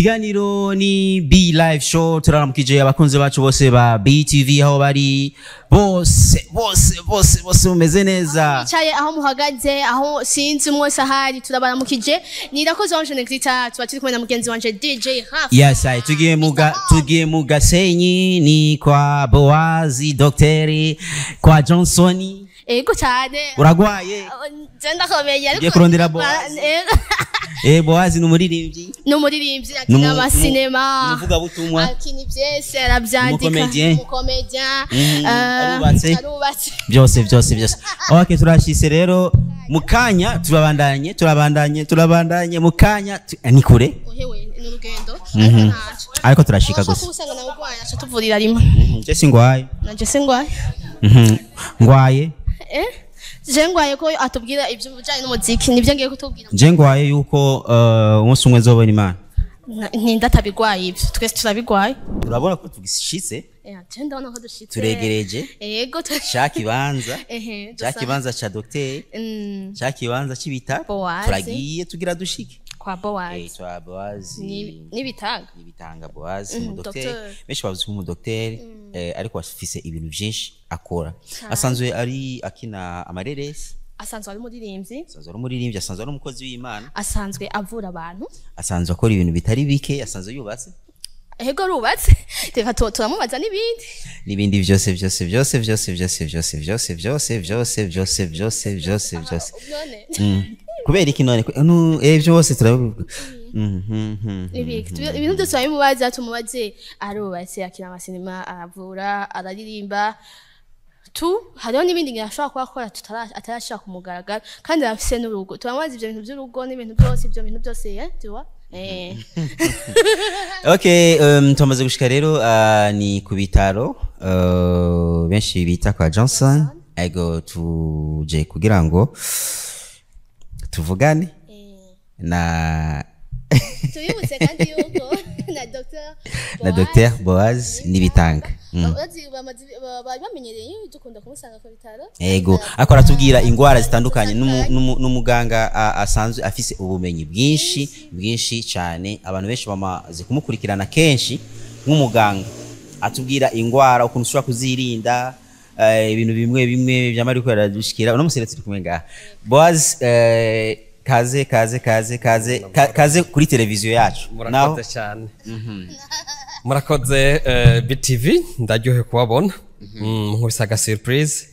Ikiganiro ni B Live Show. Turaramukije abakunzi bacu bose ba BTV aho bari bose bose bose bose, mumeze neza? Bicaye, aho muhagaze, aho sinzi mwese ahari, turabaramukije. Ni Irakoze Ange Negrita, tuba turi kumwe na mugenzi wanje DJ Rafa. Yes, ai, tugiye mu Gasenyi, ni kwa Boazi Docteur, kwa Johnson. Ego cyane. Uragwaye? Je ndakomeye, ariko Ugiye kurondera Boazi? Ego. Boazi ni umuririmbyi. Ni umuririmbyi, akina amasinema, umuvugabutumwa. Akina ivyese, aravyandika. Umucomédien. Umucomédien. Arubatse. Arubatse. Byose byose byose. Okay, turashise rero mu kanya, turabandanye, turabandanye, turabandanye mu kanya ni kure. Uhewe ni urugendo, ariko ntaco. Ariko turashika Urashobora gusa. kuba usanga nawe urwaye, aca tuvurira rimwe. Je singwaye. Nanje singwaye. Ngwaye. Je ngwaye ko atubwira ibyo bijanye n'umuziki, nibyo ngiye kutubwira. Je ngwaye yuko umunsi umwe nzobona Imana. Ntinda atabigwaye ibyo, twese turabigwaye. Urabona ko tugishitse. Je ndabona ko dushitse. Turegereje. Ego. Ca kibanza. Ehe. Ca kibanza ca docteur. Ca kibanza c'ibitaro. Boazi. Turagiye, tugira dushike. Kwa Bowazi. Twa Boazi. N'ibitanga. Ibitanga Boazi, umudokiteri. Docteur. Benshi bazi nk'umudokiteri, ariko afise ibintu byinshi akora. Asanzwe ari akina amareresi. Asanzwe ari umuririmbyi. Asanzwe ari umuririmbyi, asanzwe ari umukozi w'Imana. Asanzwe avura abantu. Asanzwe akora ibintu bitari bike, asanzwe yubatse. Ego, arubatse. Reka turamubaza n'ibindi. N'ibindi byose byose byose byose byose byose byose byose byose byose byose byose byose. None Kubera iki none? Byose turabivuga. Ibintu byose turabimubaza. Tumubaze arubatse, akina amasinema, aravura, araririmba, tu hariho n'ibindi ngira ashobora kuba akora atarashira ku mugaragaro, kandi arafise n'urugo. Turamubaza ivyo bintu by'urugo n'ibintu byose, ivyo bintu byose, tu vois. Okay, tumaze gushika rero, ni ku bitaro benshi bita kwa Johnson. Ego, tuje kugira ngo tuvugane na Tubibutse kandi yuko na Dr. na Dr. Boaz Nibitanga. Bazi bari bamenyereye dukunda kumusanga ku bitaro. Ego, ariko aratubwira ingwara zitandukanye n'umuganga asanzwe afise ubumenyi bwinshi bwinshi cyane. Abantu benshi bamaze kumukurikirana kenshi nk'umuganga atubwira ingwara, ukuntu ushobora kuzirinda, ibintu bimwe bimwe vyama ariko aradushikira. Uno musi turi kumwe ngaha. Boaz, kaze kaze kaze kaze kaze kuri televiziyo yacu. Naho Murakoze cyane, murakoze BTV, ndaryohewe kubabona. Nkubise aga surprise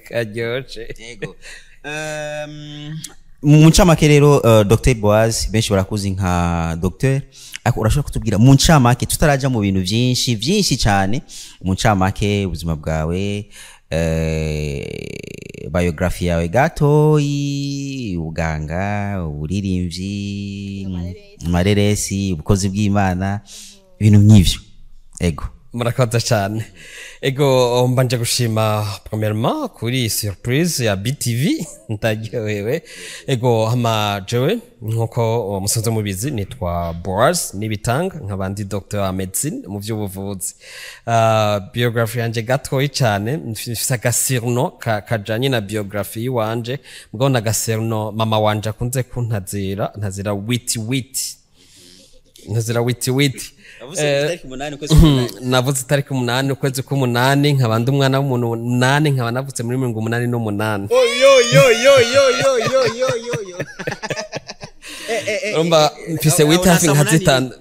karyoshe. Yego. Mu ncamake rero, Dr Boaz, benshi barakuzi nka docteur, ariko urashobora kutubwira mu ncamake, tutaraja mu bintu byinshi byinshi cyane, mu ncamake ubuzima bwawe, biographie yawe gatoyi, ubuganga, uburirimbyi, amareresi, ubukozi bw'Imana, ibintu nk'ivyo? Ego. Murakoze cyane. Ego, mbanje gushima premièrement kuri surprise ya BTV, ndaryohewe. Ego, hama jewe nkuko musanzwe mubizi nitwa Boaz Nibitanga, nkaba ndi docteur en médecine, mu by'ubuvuzi. Biographie yanje gatoyi cyane, mfise agasurnom kajanye na biographie yiwanje, mugabo n'agasurnom mama wanje akunze kuntazira, ntazira Witi Witi, ntazira Witi Witi. Navuze itariki 8 ukwezi Navuze itariki 8 ukwezi k'umunani, nkaba ndi umwana w'umuntu umunani, nkaba navutse muri 88. Yo yo yo yo yo yo yo yo yo. Urumva mfise huit hafi nka zitanu,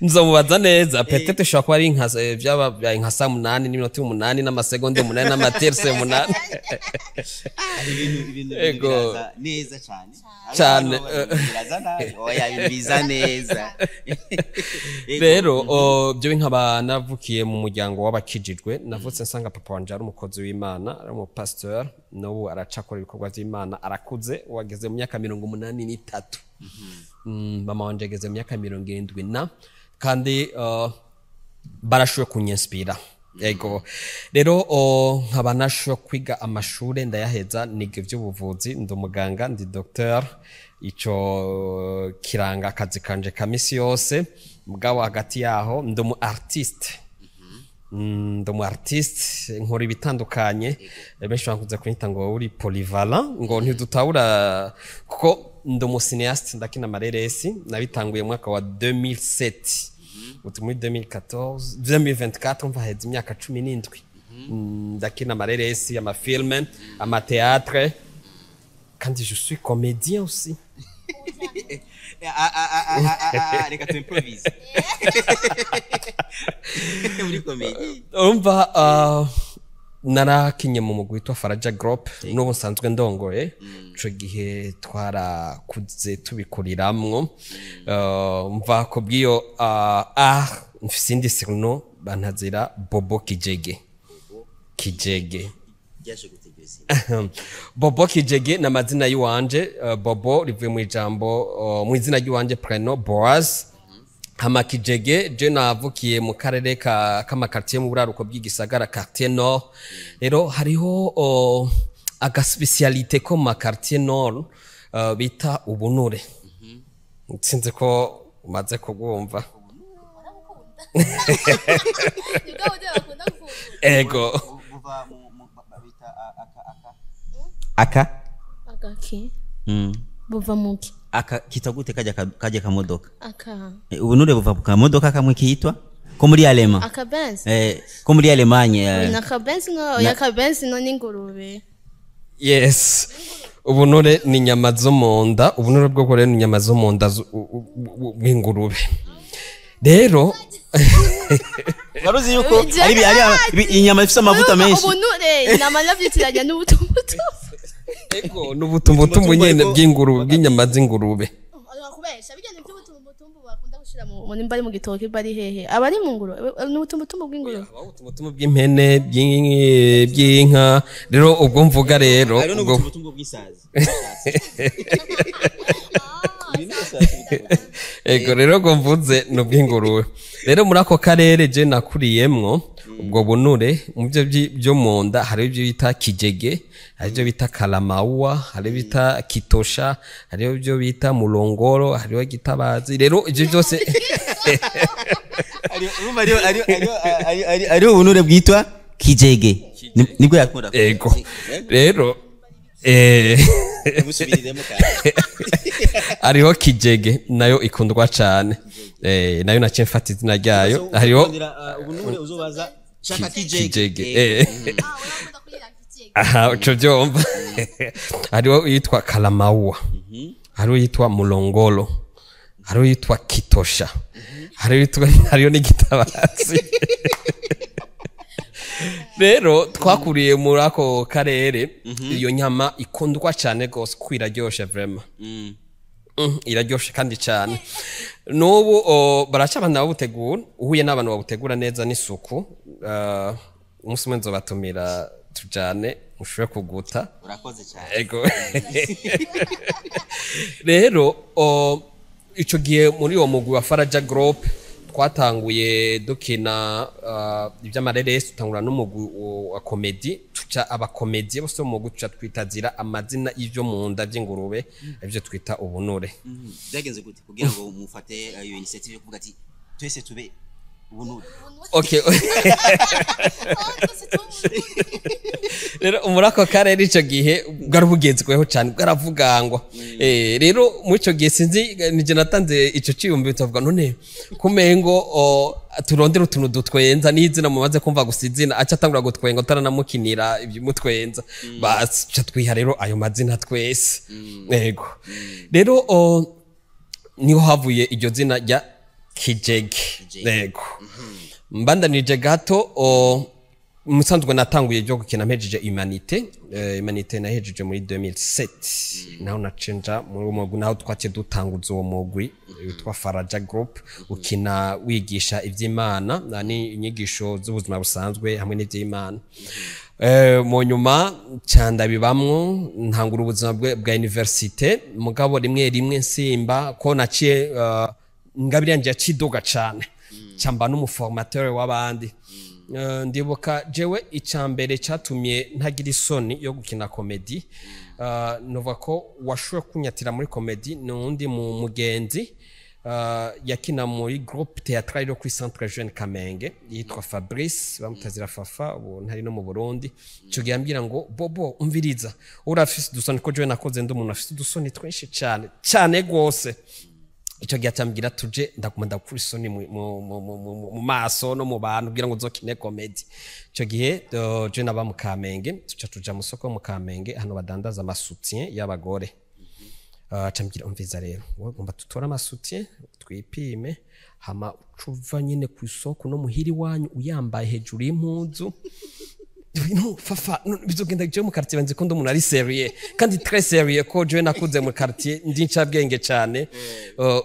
nzomubaza neza. Peut-être ishobora kuba ari nka byaba byaye nka saa 8 n'iminota 8 n'amasegonda 8 n'amaterse 8. Ibintu Ego. biraza neza cyane. Cyane. Biraza nabi? Oya, ibintu biza neza. Ego. Rero byo nkaba navukiye mu muryango w'abakijijwe. Navutse nsanga papa wanje ari umukozi w'Imana, ari umupasteur, n'ubu aracakora ibikorwa by'Imana, arakuze, wageze mu myaka 83. Mama wanje ageze mu myaka 70 na kandi barashoboye kunyinspira. Yego, rero nkaba nashoboye kwiga amashure ndayaheza, niga iby'ubuvuzi, ndi umuganga, ndi docteur. Ico kiranga akazi kanje ka misi yose. Mugabo hagati yaho ndi umu artiste. Ndi umu artiste, nkora ibitandukanye. Benshi bankunze kunyita ngo uri polyvalent, ngo ntidutahura, kuko ndi umu cinéaste, ndakina amareresi. Nabitanguye mu mwaka wa 2007, uti muri 2014, 2024, mva heza imyaka 17. Ndakina amareresi, ama films, ama théâtre, kandi je suis comédien aussi. Reka tu improvise muri comédie. Urumva, narakinye mu mugwi witwa Faraja Group, n'ubu nsanzwe ndongoye. Ico gihe twarakuze tubikuriramwo. Mva ku bw'iyo art, mfise indi surnom, bantazira Bobo Kijege. Kijege. Byaje gute iryo zina? Bobo Kijege ni amazina y'iwanje. Bobo rivuye mu ijambo mu izina ry'iwanje, prénom Boaz. Hama Kijege, je navukiye mu karere ka k'ama quartier mu buraruko bw'igisagara, quartier nord. Rero hariho aga spécialité ko mu quartier nord bita ubunure. Sinzi ko umaze kubwumva. Nibwo buryo bakunda gufungura. Ego. Buva mu bita aka aka aka. Agaki? Buva muki? Aka kita gute? Kajya kamodoka. Aka? Ubunure buva ku kamodoka kamwe kitwa ko muri Alema. Akabenzi. Ko muri Allemagne. Na akabenzi no, oya, akabenzi no n'ingurube. Yes, ubunure ni inyama zo mu nda. Ubunure bwo rero ni inyama zo mu nda bw'ingurube rero. Wari uzi yuko ari inyama ifite amavuta menshi? Ubunure nama navyitiranya n'ubutumbutumbu. Ego, ni ubutumbutumbu nyene bw'ingurube, bw'inyama z'ingurube. Kubesha bijyanye by'ubutumbutumbu bakunda gushira mu nimba ari mu gitoki, bari hehe, abari mu ngurube, n'ubutumbutumbu bw'ingurube. Ubutumbutumbu bw'impene, by'inka. Rero ubwo mvuga rero Hariho ubwo n'ubutumbutumbu bw'isazi. Ego, rero ubwo mvuze ni ubw'ingurube. Rero muri ako karere je nakuriyemwo, ubwo bunure mu byo byo mu nda hari ibyo bita kijege, hari ibyo bita kalamawua, hari ibyo bita kitosha, hari ibyo bita mulongoro, hariho gitabazi. Rero ibyo byose. Urumva hariho ubunure bwitwa kijege. Nibwo yakunda. Ego, rero Musubiriremo kandi. Hariho kijege, nayo ikundwa cane. Nayo naciye mfata izina ryayo. Hariho Ubunure uzobaza shaka kijege. Kijege. Aha, uco byumva, hariho uyitwa kalamawua, hariho uyitwa mulongolo, hariho uyitwa kitosha, hariho uyitwa, hariho n'igitabazi. Rero twakuriye muri ako karere, iyo nyama ikundwa cyane rwose kuko iraryoshe vraiment. Iraryoshe kandi cyane. N'ubu baraca abantu babutegura. Uhuye n'abantu babutegura neza n'isuku, umunsi umwe nzobatumira tujane mushobore kuguta. Urakoze cyane. Ego. Rero ico gihe muri uwo mugwi wa Faraja Group twatanguye dukina ivy'amareresi, tutangura n'umugwi wa comédie, tuca aba comédiens bose mu mugwi tuca twitazira amazina y'ivyo mu nda vy'ingurube, ivyo twita ubunure. Byagenze gute kugira ngo mufate iyo initiative yo kuvuga ati twese tube ubunure? Okay. Rero muri ako karere ico gihe bwari bugezweho cyane, bwaravugangwa. Rero muri ico gihe, sinzi nije natanze ico ciyumviro, tuvuga none kumengo turondera utuntu dutwenza n'izina. Mumaze kumva gusa izina, aca atangura gutwenga utaranamukinira iby'umutwenza. Basi ca twiha rero ayo mazina twese. Yego, rero niho havuye iryo zina rya Kijege. Yego. Mbandanije gato, musanzwe natanguye ryo gukina mpejeje humanité. Humanité nahejeje muri 2007, naho nacenja muri uwo mugwi, naho twaciye dutanguza uwo mugwi witwa Faraja Group, ukina wigisha ivy'Imana na ni inyigisho z'ubuzima busanzwe hamwe n'ivy'Imana. Mu nyuma canda bibamwo, ntangura ubuzima bwa université, mugabo rimwe rimwe nsimba ko naciye ingabire yanje yaciduga cane, camba n'umu formateur w'abandi. Ndibuka jewe icambere catumye ntagira isoni yo gukina comédie, novuga ko washoboye kunyatira muri comédie ni uwundi mu mugenzi. Yakina muri groupe théâtrale yo kuri Centre Jeune Kamenge, yitwa Fabrice, bamutazira Fafa, ubu ntari no mu Burundi. Ico gihe ambwira ngo: "Bobo, umviriza, urafise udusoni." Ko jewe nakoze ndi umuntu afise udusoni twinshi cane cane gose. Icyo gihe acambwira: "Tuje, ndaguma ndakura isoni mu maso no mu bantu kugira ngo uzokine comédie." Icyo gihe je naba mu Kamenge, tuca tuja mu soko mu Kamenge, hano badandaza ama soutien y'abagore. Acambwira: "Umviza rero, wowe ugomba tutore ama soutien, twipime, hama ucuva nyine ku isoko no muhiri wanyu uyambaye hejuru y'impuzu." No Fafa, no, bizogenda jewe mu quartier banzi ko ndi umuntu ari sérieux kandi très sérieux, ko jewe nakuze mu quartier ndi ncabwenge cane.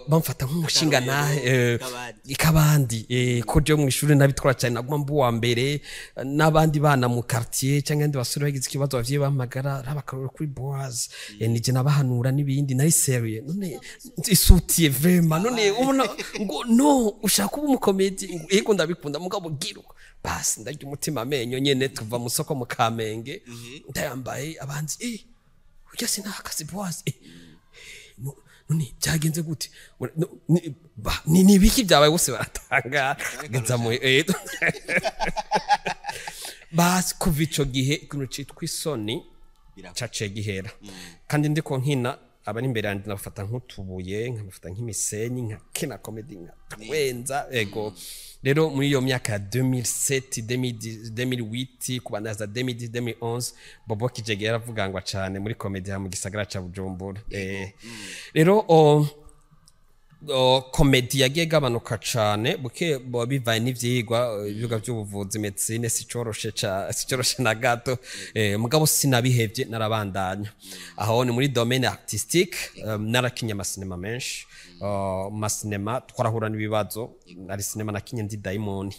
Bamfata nk'umushinga nahe ikabandi, ko jewe mu ishuri nabitwara cyane, naguma mbu wa mbere n'abandi bana mu quartier, cyangwa abandi basore bagize ikibazo, abavyeyi bahamagara: "Raba akarorero kuri Boaz." Nije nabahanura n'ibindi, nari sérieux. None i soutien vraiment, none ubona ngo no ushaka kuba umu comédien? Ngo: "Yego, ndabikunda, mugabo gira uko." Basi ndarya umutima amenyo nyene, tuva mu soko mu Kamenge ndayambaye. Abanzi: "Urya sinakazi Boaz." None byagenze gute? Ni ibiki byabaye? Bose baratangara. Ngeza mu basi kuva ico gihe ikintu citwa isoni caciye gihera. Kandi ndiko nkina, abari imbere yanjye nabafata nk'utubuye, nkabafata nk'imisenyi, nkakina comédie nkatwenza. Ego rero, muri iyo myaka ya 2007, 2010, 2008, kubandaza 2010, 2011, Bobo Kijege yaravugangwa cane muri comédie mu gisagara ca Bujumbura. Rero comédie yagiye igabanuka cane buke bo bivaye n'ivyigwa, ivyigwa vy'ubuvuzi, médecine, sicoroshe sicoroshe na gato. Mugabo sinabihevye, narabandanya. Aho ni muri domaine artistique. Narakinye amasinema menshi. Mu masinema twarahura n'ibibazo. Ari sinema nakinye ndi dayimoni,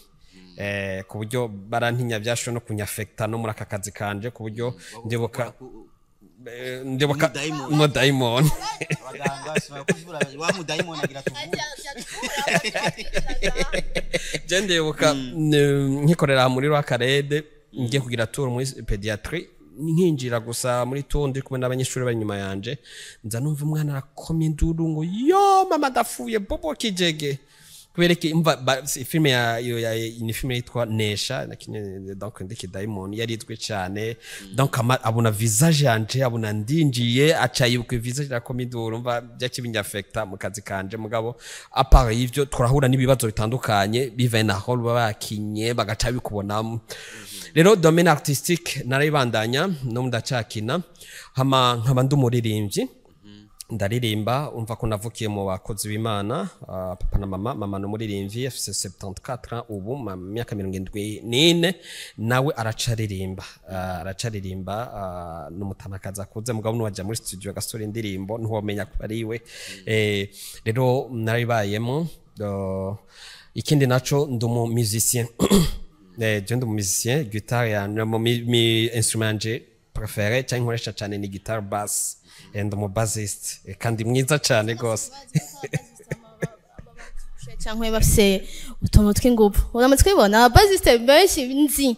ku buryo barantinya, byashoboye no kunyafekta no muri aka kazi kanje, ku buryo ndibuka Umudayimoni. Umudayimoni. Abaganga bashobora kuvura wa mudayimoni agira tuvure. Je ndibuka nkikorera muri Rwakarede, ngiye kugira tour muri pédiatrie, nkinjira gusa muri tour ndi kumwe n'abanyeshuri bari inyuma yanje, nza numva umwana arakomye induru ngo: "Yo mama, ndapfuye, Bobo Kijege!" Kubera iki? Imva si filime ya yo ya ni filime yitwa Nesha nakinye, donc ndi kidayimoni, yari izwi cyane. Donc abona visage yanje, abona ndinjiye, aca yibuka visage, irakoma induru. Umva, byaci binyafekta mu kazi kanje. Mugabo à part y'ivyo, turahura n'ibibazo bitandukanye bivaye na rôle baba bakinye, bagaca bikubonamo. Rero domaine artistique narayibandanya, no ndacakina, hama nkaba ndi umuririmbyi, ndaririmba. Umva ko navukiye mu bakozi b'Imana, papa na mama. Mama ni umuririmbyi, afise 74 ans ubu, myaka 74, nawe aracaririmba. Aracaririmba, n'umutamakazi akuze, mugabo nuwaja muri studio agasura indirimbo ntiwomenya ko ari we. Rero narabibayemo. Ikindi naco, ndi umu musicien. Je ndi umu musicien. Guitare ya mu mi instrument yanje préféré cyangwa nkoresha cyane ni guitare basse. Ndi umu bassiste, kandi mwiza cyane gose. Cyangwa bafise utuntu tw'ingufu, uramutse twibona aba bassiste benshi nzi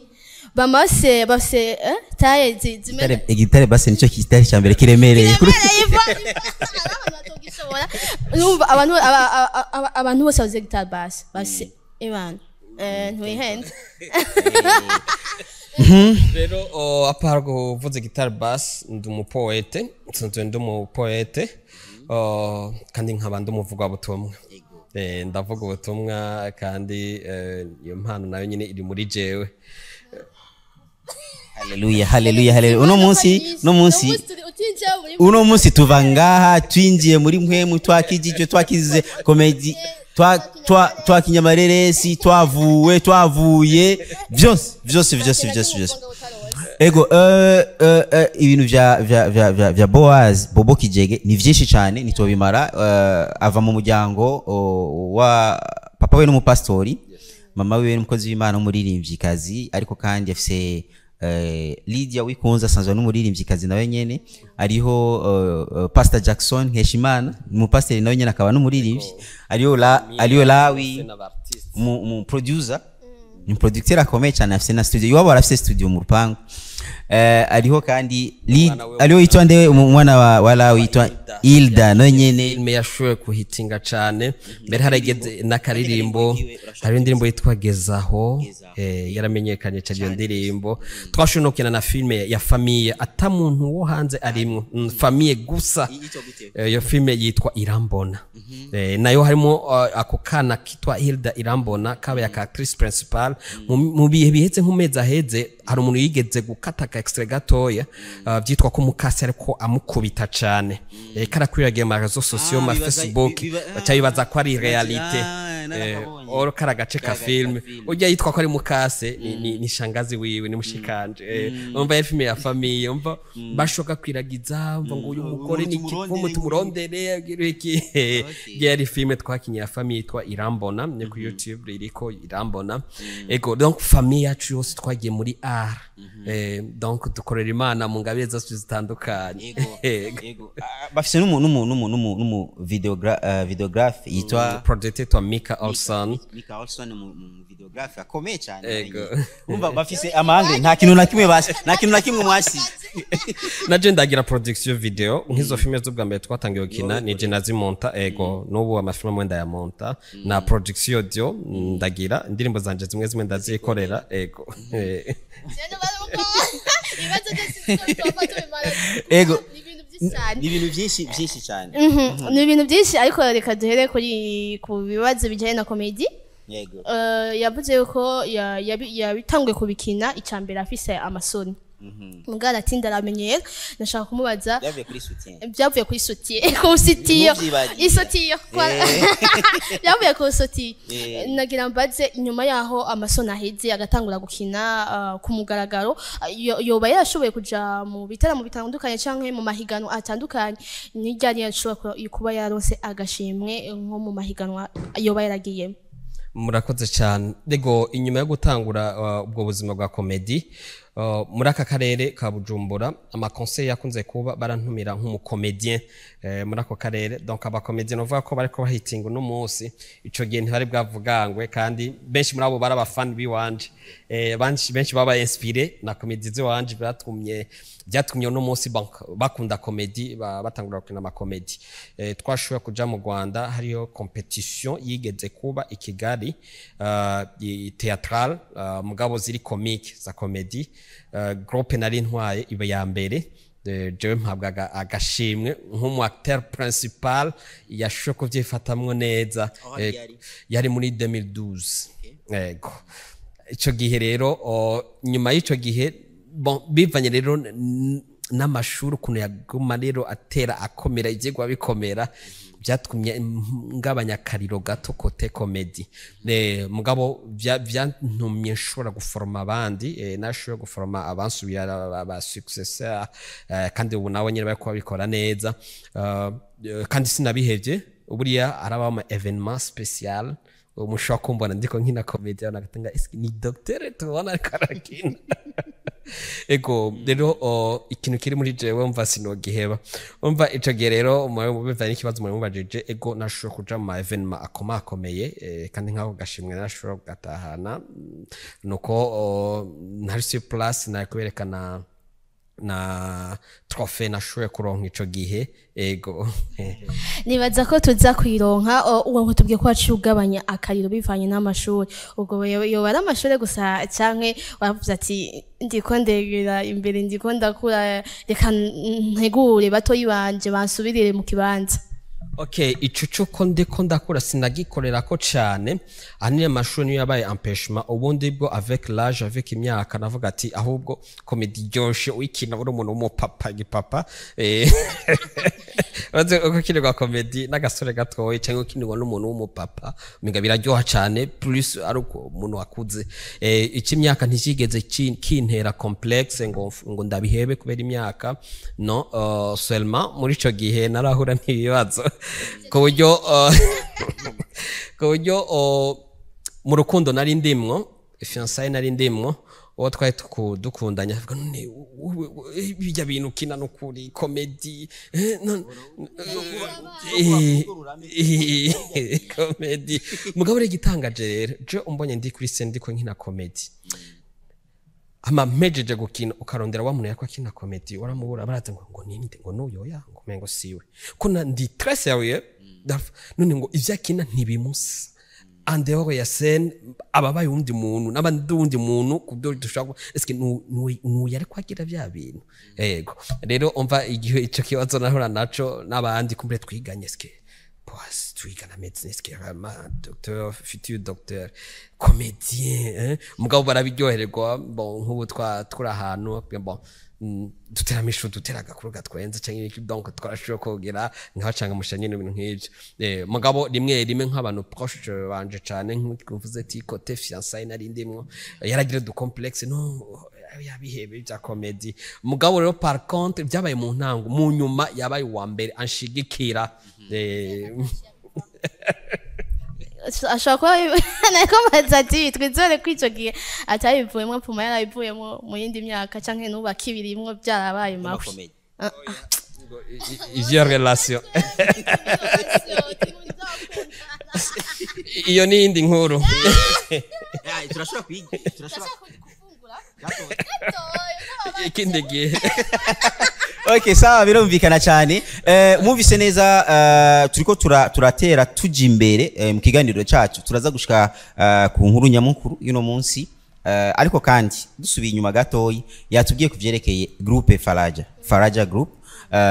bamase bafise taille zimeze Igitare basse nicyo kitari cya mbere kiremereye. Kiremereye, abantu batogishobora. Urumva abantu abantu bose bazi guitare basse bafise ibana, ntiwihende. Rero à part kuvuza guitare basse, ndi umu poète, nsanzwe ndi umu poète, kandi nkaba ndi umuvugabutumwa. Ndavuga ubutumwa kandi iyo mpano nayo nyine iri muri jewe. Haleluya, haleluya, haleluya! Uno munsi utinjiye muri uno munsi tuva ngaha twinjiye muri mpwemu, twakijijwe, twakize comédie, twakinye amareresi, twavuwe, twavuye byose byose byose byose byose. Ego, ibintu vya Boaz Bobo Kijege ni vyinshi cyane, ntitobimara. Ava mu muryango wa papa we n'umupastori, mama wiwe n'umukozi w'Imana w'umuririmvyikazi, ariko kandi afise Lydia Wikunze, asanzwe n'umuririmvyikazi nawe nyene. Ariho Pastor Jackson Nkeshimana, umupasiteri nawe nyene akaba n'umuririmbyi. Ariyo Lawi, mu producer, ni producteur akomeye cyane, afise na studio iwabo, arafise studio mu rupangu. Ariho kandi ariho yitwa nde, umwana wa Lawi yitwa Hilda no nyene. Filme yashoboye kuhitinga cane, mbere harageze n'akaririmbo, hari indirimbo yitwa Gezaho, yaramenyekanye cyane iyo ndirimbo. Twashoboye no gukina na filme ya famille ata muntu wo hanze arimwo, famille gusa. Iyo filme yitwa Irambona. Nayo harimo ako kana kitwa Hilda Irambona kabaye aka actrice principal. Mu bihe biheze, nk'umezi aheze, hari umuntu yigeze gukata ka extrait gatoya, vyitwa ko mukasi ariko amukubita cane, karakwiragiye mu réseaux sociaux, ma Facebook, baca bibaza ko ari réalité. Oro kari agace ka filme, ujya yitwa ko ari mukase ni shangazi wiwe, ni mushikanje. Umva, yari filme ya famille, umva bashoka kwiragiza, umva ngo uyu mugore ni kivumu, tumurondere agire iki. Yari filme twakinye ya famille yitwa Irambona, ni ku YouTube iriko, Irambona. Ego, donc famille yacu yose twagiye muri art. Donc dukorera Imana mu ngabire zose zitandukanye. Ego. Yego. Bafise n'umu videographe yitwa Project yitwa Mika Olson. Mika Olson, mu videographe akomeye cyane. Ego. Umva, bafise amahanga, nta kintu na kimwe basi, nta kintu na kimwe mwasize. Naje ndagira production video nk'izo filme z'ubwa mbere twatangiye gukina, ni je nazimonta. Ego, n'ubu amafilme amwe ndayamonta, na production audio ndagira, indirimbo zanje zimwe zimwe ndazikorera. Ego. Ibibazo byose twaba tubimara. Ego. Ni ibintu byinshi cyane. Ni ibintu byinshi byinshi cyane. Ni ibintu byinshi, ariko reka duhere kuri ku bibazo bijyanye na comédie. Yavuze yuko yabitanguye kubikina icya mbere afise amasoni, mugara ati ndaramenyera. Ndashaka kumubaza Byavuye kuri soutien. Byavuye kuri soutien, ku sitiyo. Ntubyibagire. Isotiyo. Byavuye ku sotiyo. Nagira mbaze, inyuma yaho amasoni aheze agatangura gukina ku mugaragaro, yoba yarashoboye kuja mu bitaramo bitandukanye canke mu mahiganwa atandukanye? Ni ryari yashobora kuba yaronse agashimwe nko mu mahiganwa yoba yaragiyemo? Murakoze cyane. Ego, inyuma yo gutangura ubwo buzima bwa comédie muri aka karere ka Bujumbura, ama conseil yakunze kuba barantumira nk'umu comédien muri ako karere. Donc aba comédien uvuga ko bariko bahitinga uno munsi, ico gihe ntibari bwavugangwe, kandi benshi muri abo bari abafani biwanje. Benshi benshi baba inspiré na comédie ziwanje, byatumye uno munsi bakunda comédie, batangura gukina ama comédie. Twashoboye kuja mu Rwanda, hariyo compétition yigeze kuba i Kigali, théâtrale, mugabo ziri comique, za comédie. Groupe nari ntwaye iba ya mbere. Jewe mpabwa agashimwe nk'umu acteur principal yashoboye kuvyifatamwo neza. Aho yari? Yari muri 2012. Yego, ico gihe rero, nyuma y'ico gihe, bon, bivanye rero n'amashuri ukuntu yaguma rero atera akomera, ivyigwa bikomera, byatumye ngabanya akariro gato côté comédie. Mugabo byantumye nshobora guforoma abandi, nashoboye guforoma abansubira aba successeur, kandi ubu nabo nyine bariko babikora neza. Kandi sinabihevye, buriya arabaho ama événement spécial mushobora kumbona ndiko nkina comédie, nagatanga eske ni docteur tubona ariko arakina. Ego rero, ikintu kiri muri jewe, mva sinogiheba. Umva, ico gihe rero bivanye n'ikibazo muri mubajije, ego, nashobora kuja mu ma événement akomakomeye, kandi nk'ako gashimwe narashobora kugatahana. Nuko ntari sur place, nari kuberekana na trophée nashoboye kuronka ico gihe. Ego. Nibaza ko tuza kuyironka. Uwo tubwiye ko waciye ugabanya akariro bivanye n'amashuri, ubwo yoba ari amashuri gusa, canke waravuze ati ndiko ndegera imbere, ndiko ndakura, reka ntegure batoyi banje bansubirire mu kibanza? Okay, ico cuko ndiko ndakura sinagikorerako cane, ahanini amashuri niyo yabaye empêchement. Ubundi bwo avec l'âge, avec imyaka, navuga ati ahubwo comédie iryoshe uyikina uri umuntu w'umupapa, igipapa. Urazi uko ukinirwa comédie n'agasore gatoyi canke ukinirwa n'umuntu w'umupapa, umenga biraryoha cane plus ari uko umuntu akuze. Ico imyaka ntikigeze kintera complexe ngo ndabihebe kubera imyaka, no. Seulement muri ico gihe narahura n'ibibazo ku buryo mu rukundo nari ndimwo, fiançailles nari ndimwo, uwo twari dukundanye avuga none bijya bintu ukina n'ukuri comédie, comédie. Mugabo rero igitangaje rero, je umbonye ndi kuri scène ndiko nkina comédie. Ama mpejeje gukina, ukarondera wa muntu yariko akina comédie, waramubura. Baraza ngo ninde, ngo nuyoya, ngo mengo siwe, ko na ndi très sérieux. None ngo ivyo akina ntibimusa en dehors ya scène, ababaye uwundi muntu n'abandi, uwundi muntu kubyo dushobora est-ce que nu yariko agira vya bintu. Ego rero, umva, igihe ico kibazo nahora naco n'abandi kumbure twiganye, est-ce que pues twigana médecine, est-ce que vraiment docteur, futur docteur, comédien, hein? Mugabo barabiryohererwa. Bon, nk'ubu twa turi ahantu, bon, dutera amishu, dutera agakuru gatwenze canke iki, donc twarashoboye kogera nkabacanga nyene ibintu nk'ivyo. Mugabo rimwe rimwe nk'abantu proche banje cane, nk'uko mvuze ati côté fiançailles nari ndimwo, yaragira du complexe, no yabihebe bya comédie. Mugabo rero par contre byabaye mu ntango, mu nyuma yabaye uwa mbere anshigikira. Ashobora kuba nariko mbaza ati twizere ko ico gihe atabivuyemo, puma yarabivuyemo mu yindi myaka, canke n'ubu akibirimwo, byarabaye mabi. Comédie. Ivyo relation iyo ni iyindi nkuru. Turashobora kwiga, turashobora Ikindi gihe. Okay, sawa, birumvikana cyane. Mwumvise neza, turiko turatera tuja imbere mu kiganiro cyacu, turaza gushika ku nkuru nyamukuru y'uno munsi. Ariko kandi dusubiye inyuma gatoyi, yatubwiye ku vyerekeye groupe Faraja, Faraja Group.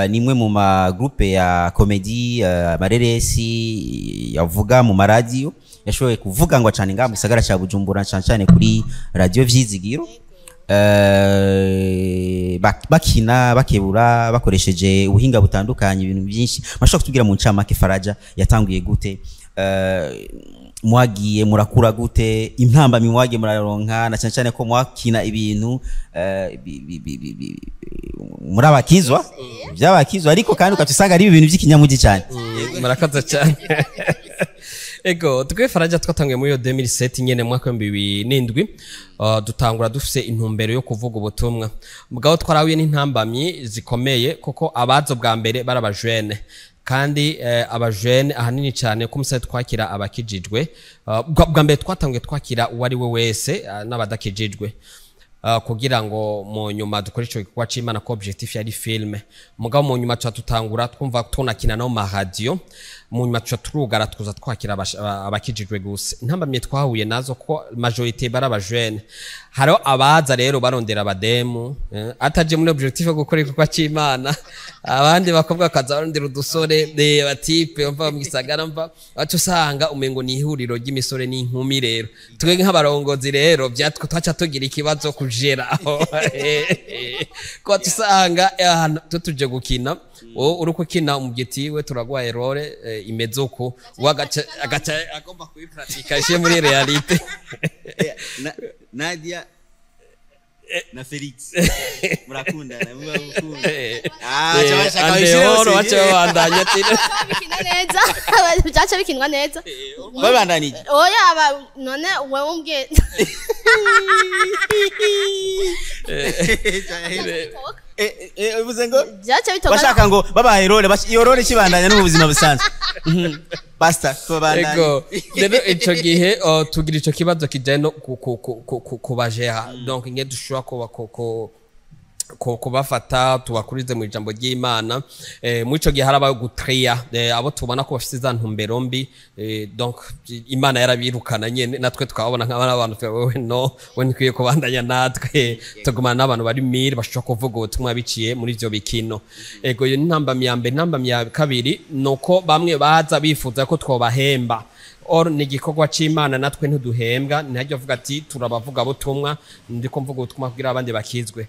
Ni imwe mu ma groupe ya comédie, amareresi yavuga mu maradiyo, yashoboye kuvuga ngo cyane ngaha mu gisagara cya Bujumbura, cyane cyane kuri radio Vyizigiro. Bakina bakebura bakoresheje ubuhinga butandukanye, ibintu byinshi. Mashobora kutubwira mu ncamake Faraja yatanguye gute? Mwagiye murakura gute? Intambamyi mwagiye muraronka, na cyane cyane ko mwakina ibintu muri abakizwa, by'abakizwa, ariko kandi ugaca ari ibintu by'ikinyamugi cyane. Murakoze cyane. Ego, twe Faraja twatanguye muri iyo 2007 nyene, mu mwaka wa 2007. Dutangura dufise intumbero yo kuvuga ubutumwa. Mugabo twarahuye n'intambamyi zikomeye, kuko abazo bwa mbere bari abajene, kandi abajene ahanini cyane ko umusore twakira abakijijwe. Bwa mbere twatanguye twakira uwo ari we wese, n'abadakijijwe, kugira ngo mu nyuma dukore ico gikorwa c'Imana, ko objectif yari film. Mugabo mu nyuma tuca tutangura twumva tunakina no ma radio, mu nyuma tuca turugara, tuza twakira abakijijwe gusa. Intambamye twahuye nazo ko majorité bari abajene. Hariho abaza rero barondera abademu, ataje muri objectif yo gukora igikorwa c'Imana. Abandi bakobwa bakaza barondera udusore, batipe mva mu gisagara, mva baca usanga umengo ni ihuriro ry'imisore n'inkumi. Rero twebwe nk'abarongozi rero byatwe twaca tugira ikibazo kujera aho, ko tusanga ahantu tutuje gukina, wowe uri gukina umugiti we turagwaye role, imeze uko, we agaca agomba kuyipratika ishe muri réalité. Nadia na Felix murakundana, muba mukunda. Andehoro baca babandanya ati Bikina neza, byaca bikinwa neza. Babandanije. Oya, none wewe umbwiye. Uvuze ngo Byaca bitoka. Bashaka ngo babahe role, iyo role kibandanya no mu buzima busanzwe. Basta tubandanye. Ego rero, ico gihe tugira ico kibazo kijanye no kubajera, donc inge dushobora kuba kubafata tubakurize mu ijambo ry'Imana. Muri ico gihe harabaho gutriya abo tubona ko bafite za ntumbero mbi. Donc Imana yarabirukana nyene, natwe tukababona nk'abana abantu, wewe no we ntikwiye kubandanya natwe, tugumana n'abantu bari mire bashobora kuvuga ubutumwa biciye muri ivyo bikino. Ego, iyo ni intambamyi ya mbere. Intambamyi ya kabiri nuko bamwe baza bifuza ko twobahemba. Or ni igikorwa c'Imana, natwe ntiduhembwa. Ntihajya avuga ati turabavuga butumwa, ndiko mvuga ubutumwa kugira abandi bakizwe.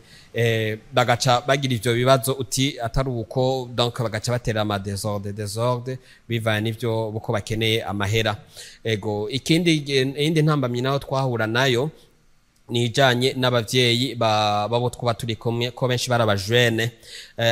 Bagaca bagira ivyo bibazo uti atari uko, donc bagaca batera ama désordre bivanye n'ivyo buko bakeneye amahera. Ego, ikindi, iyindi ntambamyi naho twahura nayo ni ijanye n'abavyeyi babo twuba turi kumwe, ko benshi bari abajene.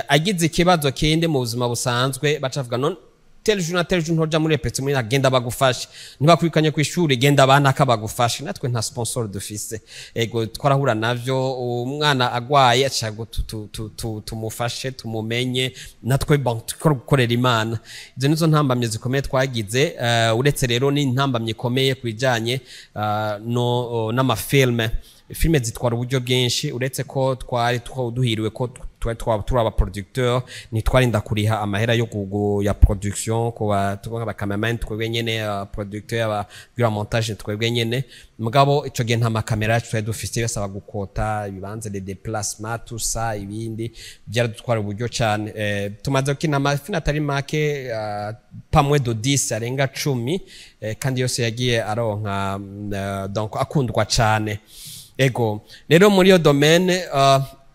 Agize ikibazo kindi mu buzima busanzwe, baca bavuga none tel jour na tel jour ntoja muri répétition, muri agenda bagufashe, ntibakwirukanye ku ishuri, genda abanaka bagufashe. Natwe nta sponsor dufise. Ego, twarahura navyo, umwana agwaye aca ngo tumufashe tumumenye, natwe bon tukora gukorera Imana. Izo nizo ntambamye zikomeye twagize. Uretse rero ni intambamye ikomeye kubijanye no n'amafilme. Filme zitwara uburyo bwinshi, uretse ko twari duhiriwe ko twari turi aba producteur, ntitwarinda kuriha amahera yo ya production, kuba tuba aba cameraman twebwe nyene, producteur, aba montage twebwe nyene. Mugabo ico gihe nta makamera yacu twari dufise, basaba gukota ibibanza, les déplacements, tout ça, ibindi byaradutwara uburyo cyane. Tumaze gukina amafilme atari make, pamwe do 10 arenga 10, kandi yose yagiye aronka donc akundwa cyane. Ego, rero muri iyo domaine,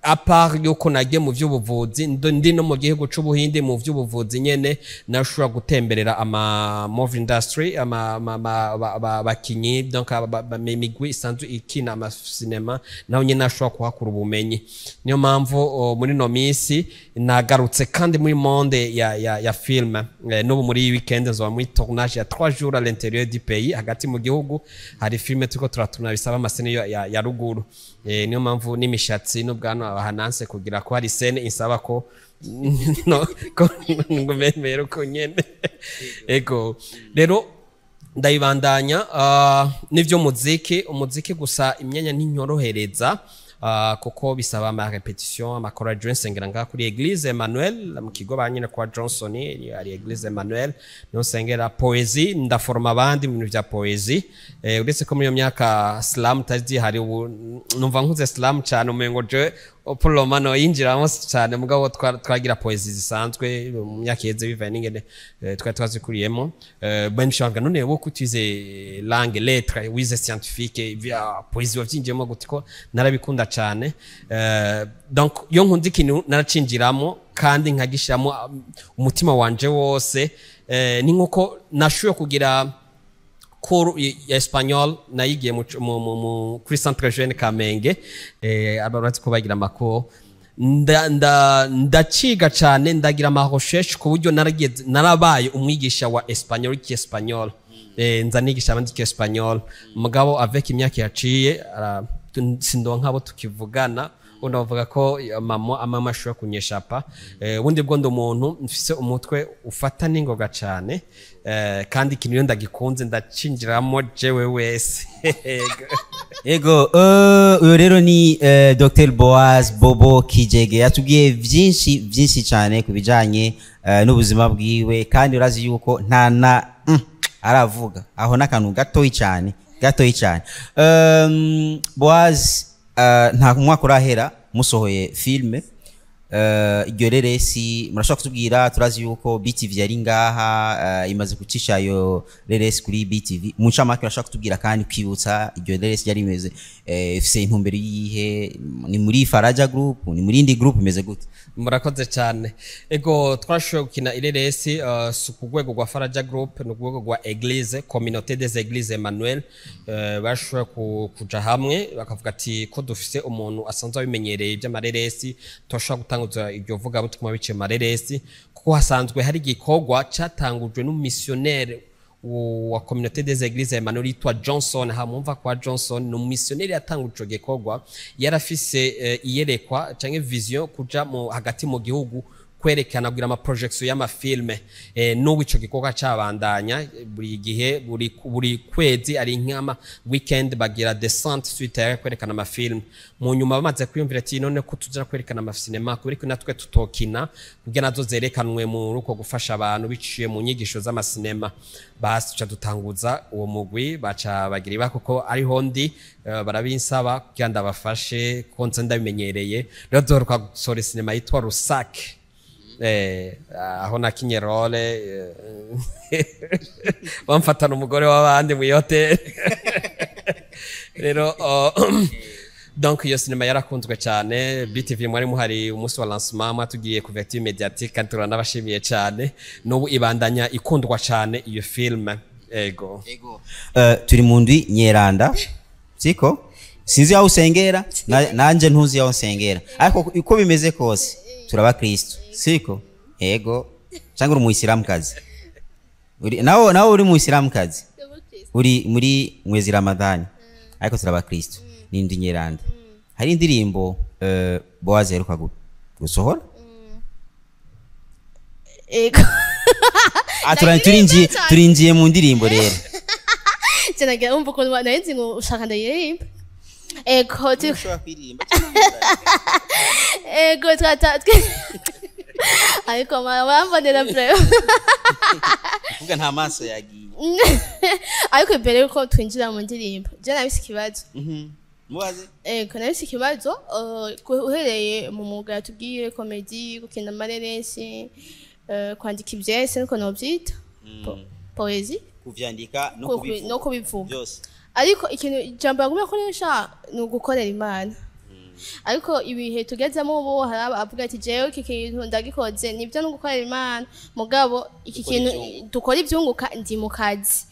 à part yuko nagiye mu vy'ubuvuzi, ndi no mu gihugu c'Ubuhindi mu vy'ubuvuzi nyene, nashobora gutemberera ama movie industry, ama bakinyi, donc imigwi isanzwe ikina ama cinéma, naho nyene nashobora kuhakura ubumenyi. Niyo mpamvu muri no minsi nagarutse kandi muri monde ya film. N'ubu muri iyi weekend nzoba muri tournage ya 3 jours à l'intérieur du pays, hagati mu gihugu hari film turiko turatuna bisaba ama scènes ya ruguru. Niyo mpamvu n'imishatsi n'ubwanwa bahananse kugira ko hari scène insaba ko no ko ngumemere uko nyene. Ego, rero ndayibandanya n'ivyo umuziki gusa imyanya ntinyorohereza, kuko bisaba ama répétition, ama chorale. Nsengera ngaha kuri Église Emmanuel mu kigo ba nyine kwa Johnson, ari Église Emmanuel niho nsengera. Poésie, ndaforma abandi mu bintu vya poésie. Uretse ko muri iyo myaka slam tazi hari, ubu numva nkuze slam cyane, umengo je pour le moment no yinjiramo cyane, mugabo twagira poésie zisanzwe mu myaka iheze bivaye n'ingene twari twazikuriyemo. Benshi bavuga: "None wowe kutize langue, lettre, wize scientifique, vya poésie wavyinjiyemo gute?" Ko narabikunda cyane. Donc iyo nkunda ikintu naracinjiramo kandi nkagishiramo umutima wanje wose. Ni nkuko nashoboye kugira cours ya espagnol, nayigiye mu kuri Centre Jeune Kamenge, abaratsi ko bagira ama cours. Ndaciga cyane, ndagira ama recherche ku buryo narabaye umwigisha wa espagnol, espagnol, nza nigisha abandi espagnol. Mugabo avec imyaka yaciye, sindonka abo tukivugana, ubundi bavuga ko mama amama ashobora kunyeshapa. Ubundi bwo ndi umuntu mfise umutwe ufata n'ingoga cyane, kandi ikintu iyo ndagikunze ndacinjiramo jewe wese. Ego, uyu rero ni Dr Boaz Bobo Kijege, yatubwiye byinshi byinshi cyane ku bijanye n'ubuzima bwiwe, kandi urazi yuko nta na aravuga aho n'akantu gatoyi cyane, gatoyi cyane. Boaz, nta mwaka urahera musohoye filme, iryo reresi murashobora kutubwira? Turazi yuko BTV yari ngaha, imaze gucisha ayo reresi kuri BTV. Mu ncamake urashobora kutubwira kandi kwibutsa iryo reresi ryari rimeze, ifise intumbero yihe? Ni muri Faraja Group, ni muri indi group, imeze gute? Murakoze cyane. Ego, twashoboye gukina ireresi, si ku rwego rwa Faraja Group, ni ku rwego rwa Église, Communauté des Églises Emmanuel. Bashoboye kuja hamwe bakavuga ati ko dufise umuntu asanzwe abimenyereye iby'amareresi, turashobora gutanguza iryo vugabutumwa biciye mu mareresi, kuko hasanzwe hari igikorwa catangujwe n'umumissionnaire wa Communauté des Églises Emmanuel yitwa Johnson. Hamumva kwa Johnson ni umumissionnaire yatanguje ico gikorwa, yarafise iyerekwa canke vision kuja mu hagati mu gihugu kwerekana, kugira ama projection y'ama films. N'ubu ico gikorwa cabandanya buri gihe, buri kwezi ari nk'ama weekend bagira descente sur terrain kwerekana ama films. Mu nyuma bamaze kwiyumvira ati none ko tuja kwerekana ama cinéma, kubera ko natwe tutokina kugira nazo zerekanwe mu ruko gufasha abantu biciye mu nyigisho z'amasinema? Basi tuca dutanguza uwo mugwi, baca bagira iba kuko ariho ndi, barabinsaba kugira ndabafashe ko nze ndabimenyereye. Rero duheruka gusohora sinema yitwa Rusake, aho nakinye rôle, bamfatana umugore w'abandi mu hoteli. Rero donc iyo sinema yarakunzwe cyane. BTV mwari muhari umunsi wa lancement, mwatugiye couverture médiatique, kandi turanabashimiye cyane. N'ubu ibandanya ikundwa cyane iyo film. Ego. Turi mu ndwi nyeranda, siko? Sinzi aho usengera, nanje ntuzi aho nsengera, ariko uko bimeze kose turaba Kristo, siko? Ego, cyangwa uri umuyisilamukazi? Uri nawe uri umuyisilamukazi, uri muri mwezi Ramadhani, ariko turaba Kristo. Ni indwi nyeranda, hari indirimbo Boaz aheruka gusohora. Ego. Ah, turinjiye cyane. Turinjiye mu ndirimbo rero. Cyanagira umva ukuntu nari nzi ngo ushaka ndayiririmba. Ego Ushobora kuririmba. Ego twata ariko murambonera vraiment. Kuvuga nta maso yagiye. Ariko imbere yuko twinjira mu ndirimbo, je nabise ikibazo. Mubaze. Ego, nabise ikibazo, uhereye mu mwuga yatubwiye, comédie, gukina amareresi, kwandika ivyese niko novyita, poésie, kuvyandika no kubivuga. No kubivuga. Byose. Ariko ikintu ijambo yagumye akoresha ni ugukorera Imana. Ariko ibihe tugezemo ubu, hari abavuga ati: "Jewe iki kintu ndagikoze, nibyo no gukorera Imana, mugabo iki Dukora kintu ivyunguka." Dukora ivyunguka, ndi mu kazi.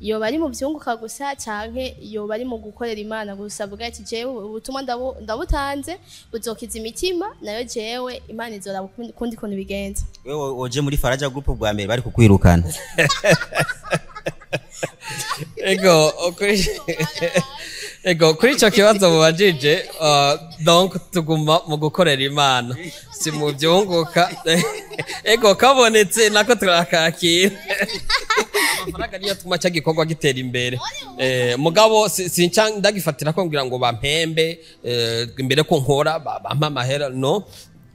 Yoba ari mu vyunguka gusa canke yoba ari mu gukorera Imana gusa, avuga ati: "Jewe ubutumwa ndabutanze, buzokiza imitima, nayo jewe Imana izoraba ukundi kuntu bigenza." Wewe woje muri Faraja Group bwa mbere bari kukwirukana. Ego, kuri ico kibazo mubajije, donc tuguma mu gukorera Imana, si mu byunguka. Ego, kabonetse nako turakakira. Amafaranga niyo atuma cya gikorwa gitera imbere. Mugabo sinca ndagifatira ko ngira ngo bampembe, imbere ko nkora bampa amahera. No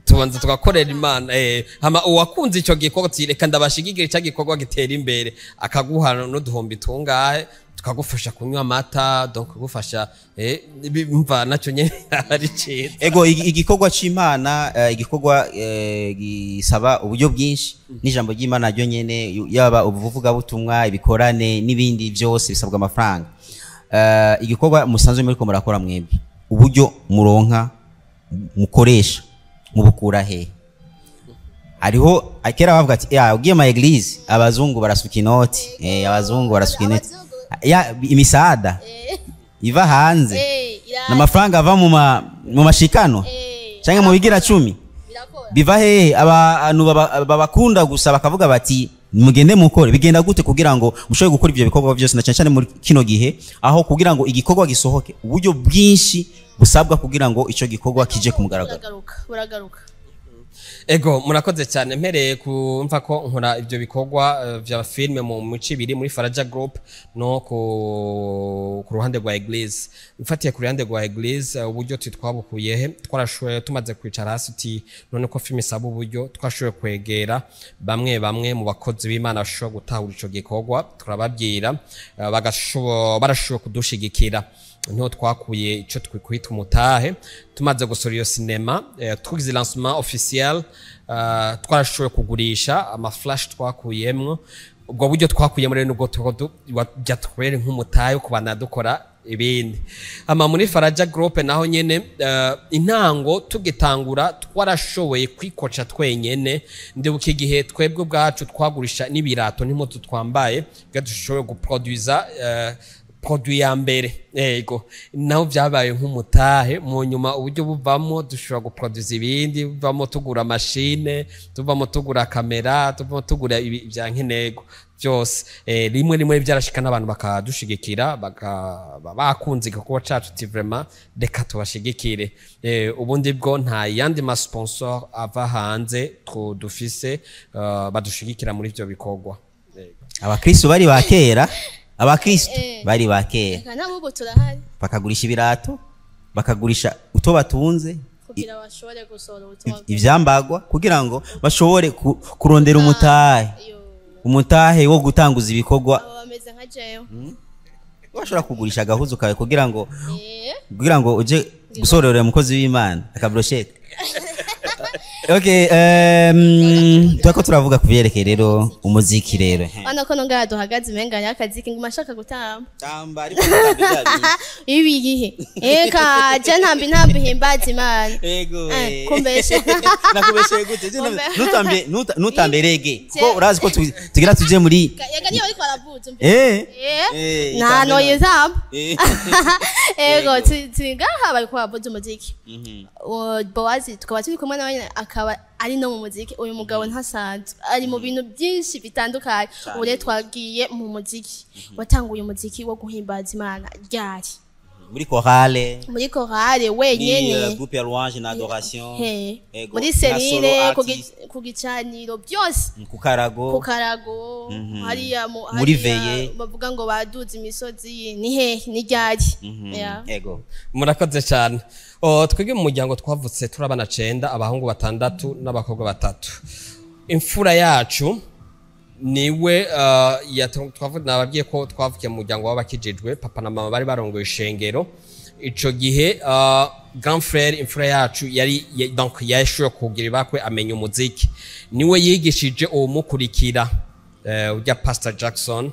tubanza tugakorera Imana, hama uwakunze ico gikorwa ati: "Reka ndabashigikira cya gikorwa gitera imbere," akaguha n'uduhumbi tungahe tukagufasha kunywa amata, donc kugufasha, mva nacyo nyene ari ciza. Ego, igikorwa c'Imana, igikorwa gisaba uburyo bwinshi, n'ijambo ry'Imana ryo nyene, yaba ubuvugabutumwa, ibikorane n'ibindi byose bisabwa amafaranga. Igikorwa musanzwe muriko murakora mwebwe, uburyo muronka mukoresha mubukura he? Hariho kera bavuga ati: "Ya, ugiye ma église abazungu barasuka inoti, abazungu barasuka inoti, ya imisaada iva hanze n'amafaranga ava mu mashikano canke mu bigira cumi." Birakora. Biva hehe? Abantu babakunda gusa bakavuga bati: "Mugende mukore." Bigenda gute kugira ngo mushobore gukora ivyo bikorwa byose, na cyane cyane muri kino gihe aho kugira ngo igikorwa gisohoke uburyo bwinshi busabwa kugira ngo ico gikorwa kije ku mugaragaro? Buragaruka, buragaruka. Ego, murakoze cyane. Mpereye kumva ko nkora ibyo bikorwa vya filme mu mico ibiri, muri Faraja Group no ku ruhande rwa église. Mfatiye ku ruhande rwa église, uburyo twe twabukuye he? Twarashoboye, tumaze kwicara hasi uti: "None ko filme isaba uburyo?" Twashoboye kwegera bamwe bamwe mu bakozi b'Imana bashobora gutahura ico gikorwa, turababwira, barashoboye kudushigikira. Niho twakuye ico twikwita umutahe. Tumaze gusohora iyo sinema, tugize lancement officiel, twarashoboye kugurisha ama flash twakuyemwo. Ubwo buryo twakuyemo rero nubwo byatubere nk'umutahe wo kubana dukora ibindi. Ama muri Faraja Group naho nyene, intango tugitangura twarashoboye kwikoca twenyene. Ndibuka igihe twebwe ubwacu twagurisha n'ibirato n'impuzu twambaye kugira dushoboye guproduza produit ya mbere. Yego, naho byabaye nk'umutahe. Mu nyuma uburyo buvamo dushobora guproduza ibindi, buvamo tugura machine, tuvamo tugura kamera, tuvamo tugura ibi bya nkenerwa byose. Rimwe rimwe byarashika n'abantu bakadushigikira, bakunze igikorwa cacu, ti: "Vraiment, reka tubashigikire." Ubundi bwo nta yandi ma sponsor ava hanze dufise, badushigikira muri ivyo bikorwa. Yego. Abakristo bari ba kera, abakristo bari ba kera Reka n'abubu turahari. Bakagurisha ibirato, bakagurisha utwo batunze, kugira bashobore gusohora ubutumwa ivyambagwa, kugira ngo bashobore kurondera umutahe, Iyo. umutahe wo gutanguza ibikorwa. Abo bameze nka jewe. Washobora kugurisha agahuzu kawe kugira ngo kugira ngo uje gusororera umukozi w'Imana akabrochette. Okay, turako turavuga ku vyerekeye rero umuziki rero. Urabona ko nongaha duhagaze umenga hariho akaziki, nguma ashaka gutamba. Tamba, ariko ntutambe vya bindi. Ibi igihe eka je ntamba intambo ihimbaza Imana. Ego. Kumbeshe. Nakubesheye gute? Je Kumbe. ntutambe, ntutambe reggae, ko urazi ko tugira tuje muri Yega niyo ariko aravuza umve. Itambe Nta noye zamba. Ego. Ego. Turi ngaha bariko baravuza umuziki. Bowazi tukaba turi kumwe nawe, akaba ari no mu muziki. Uyu mugabo ntasanzwe, ari mu bintu byinshi bitandukanye. Ubu rero twagiye mu muziki. Watanguye umuziki wo guhimbaza Imana ryari? Muri chorale, Muri chorale ni wenyene. Groupe ya louange na adoration. He. Ego, Muri na solo cellule, artist. ku gicaniro, byose. Ku karago. Ku karago hariya mu Muri hariya veillée. Bavuga ngo baduze imisozi, ni hehe, ni ryari? Yeah. Ego. Murakoze cyane. Twebwe mu muryango twavutse turi abana cenda, abahungu batandatu n'abakobwa batatu. Imfura yacu niwe nababwiye ko twavukiye mu muryango w'abakijijwe. Papa na mama bari barongoye ishengero ico gihe. Grand frère, imfura yacu, yari donc yashoboye kugira ibakwe amenya umuziki, niwe yigishije uwumukurikira, ujya Pastor Jackson.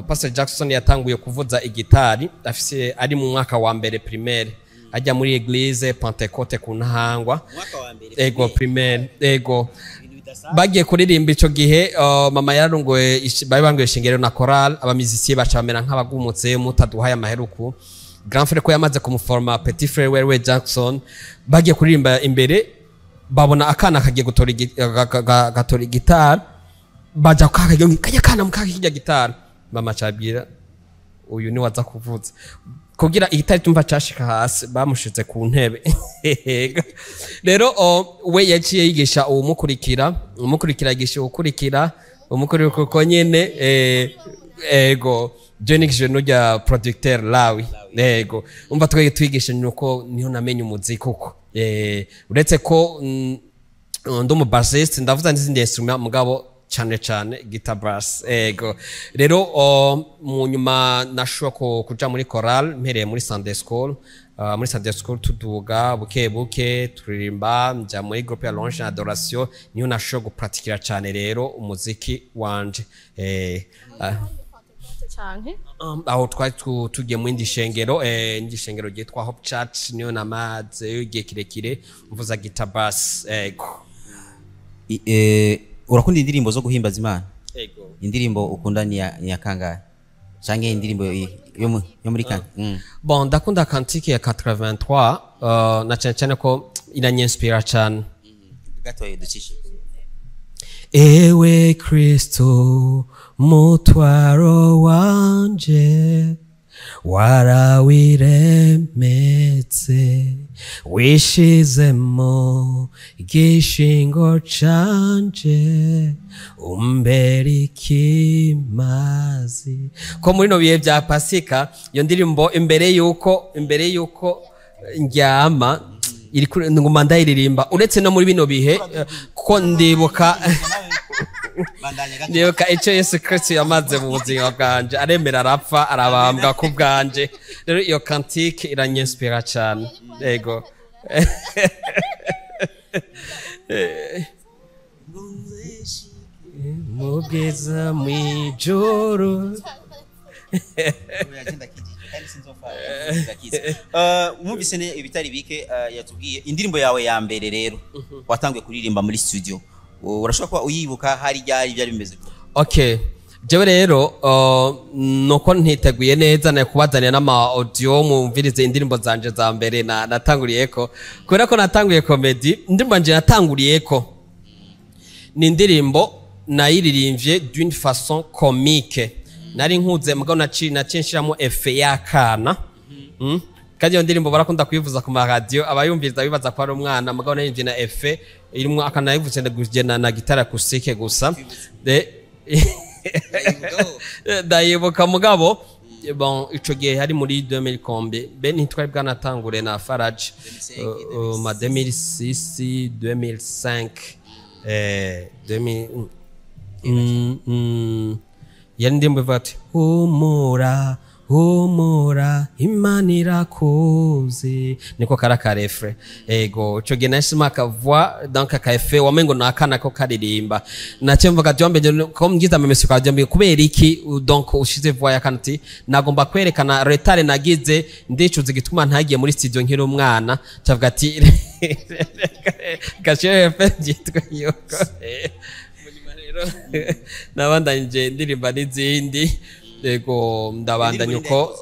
Pastor Jackson yatanguye kuvuza igitari afise ari mu mwaka wa mbere primaire, ajya muri église Pentecôte ku Ntahangwa. Mwaka wa mbere? Ego, primaire, ego. Ibintu bidasanzwe. Bagiye kuririmba ico gihe, mama yararongoye bari barongoye ishengero na chorale. Aba musiciens baca bamera nk'abagumutse: "Mutaduhaye amaheruku." Grand frère ko yamaze kumuforma, petit frère wewe Jackson, bagiye kuririmba imbere, babona akana kagiye gutora gatora igitari, baja kakagira kajya kana mukaka kijya gitari. Mama cabwira: "Uyu ni waza kuvuza." Kugira igitari tumva cashika hasi, bamushize ku ntebe. Rero we yaciye yigisha uwumukurikira, umukurikira yigisha uwukurikira, umukurikira uko nyene. Ego, je nigishije n'urya producteur Lawi. Ego, umva, twege twigisha nuko niho namenye umuziki uko. Uretse ko ndi umu bassiste, ndavuza n'izindi instrument, mugabo cyane cyane guitar bass. Ego, rero mu nyuma nashoboye kuja muri chorale mpereye muri Sunday school. Muri Sunday school tuduga buke buke, turirimba, nja muri groupe ya louange na adoration, niho nashoboye gupratikira cyane rero umuziki wanje. Canke Aho twari tugiye mu yindi shengero, indi shengero ryitwa Hope Church, niyo namaze igihe kirekire mvuza guitar bass. Ego. Urakunda indirimbo zo guhimbaza Imana? Ego. Indirimbo ukunda ni ya kangahe, canke indirimbo yo muri kan? Bon, ndakunda cantique ya 83, na cyane cyane ko iranyinspira cyane. Gatoye ducishe. Ewe Kristo, mutwaro wanje warawiremetse, wishizemo igishingo canje, umbera ikimazi. Ko muri no bihe bya Pasika, iyo ndirimbo imbere yuko ndyama iri nguma ndayiririmba, uretse no muri bino bihe, kuko ndibuka Bandanya gato. Ndibuka icyo Yesu Kristo yamaze mu buzima bwanje, aremera, arapfa, arabambwa ku bwanje. Rero iyo cantique iranyinspira cyane. Yego. Mu bwiza mw'ijuru. Mwumvise ne ibitari bike yatubwiye. Indirimbo yawe ya mbere rero watanguye kuririmba muri studio, urashobora kuba uyibuka? Hari ryari, byari bimeze gute? Okay, jewe rero nuko ntiteguye neza, naye kubazanira n'ama audio mumvirize indirimbo zanje za mbere na natanguriyeko. Kubera ko natanguye comedy, indirimbo yanje natanguriyeko ni indirimbo nayiririmbye d'une façon comique. Nari nkuze, mugabo naciye nshiramo effet y'akana. Kandi iyo ndirimbo barakunda kuyivuza ku maradiyo, abayumviriza bibaza ko ari umwana, mugabo naririmbye na effet irimwo akana, nayivuze na guitare acoustique gusa. Ndayibuka, mugabo bon, ico gihe hari muri 2000 kombe be ntitwari bwanatangure na Faraj. Ma 2006, 2005, 2000. Yari indirimbo ivuga ati: "Humura, humura, Imana irakuzi." Niko kari aka refrain. Ego, ico gihe nahise aka voix, donc aka effet wamengo ni akana ko karirimba. Naciye mvuga ati: "Wambe ko ngize amamesyo kwa jombe, kubera iki donc ushize voix y'akana?" Ati: "Nagomba kwerekana retard nagize, ndicuza igituma ntagiye muri studio nkiri umwana." Cavuga ati gashire effet byitwa yuko. Munyuma rero nabandanyije ndirimba n'izindi. Ego, ndabandanya uko.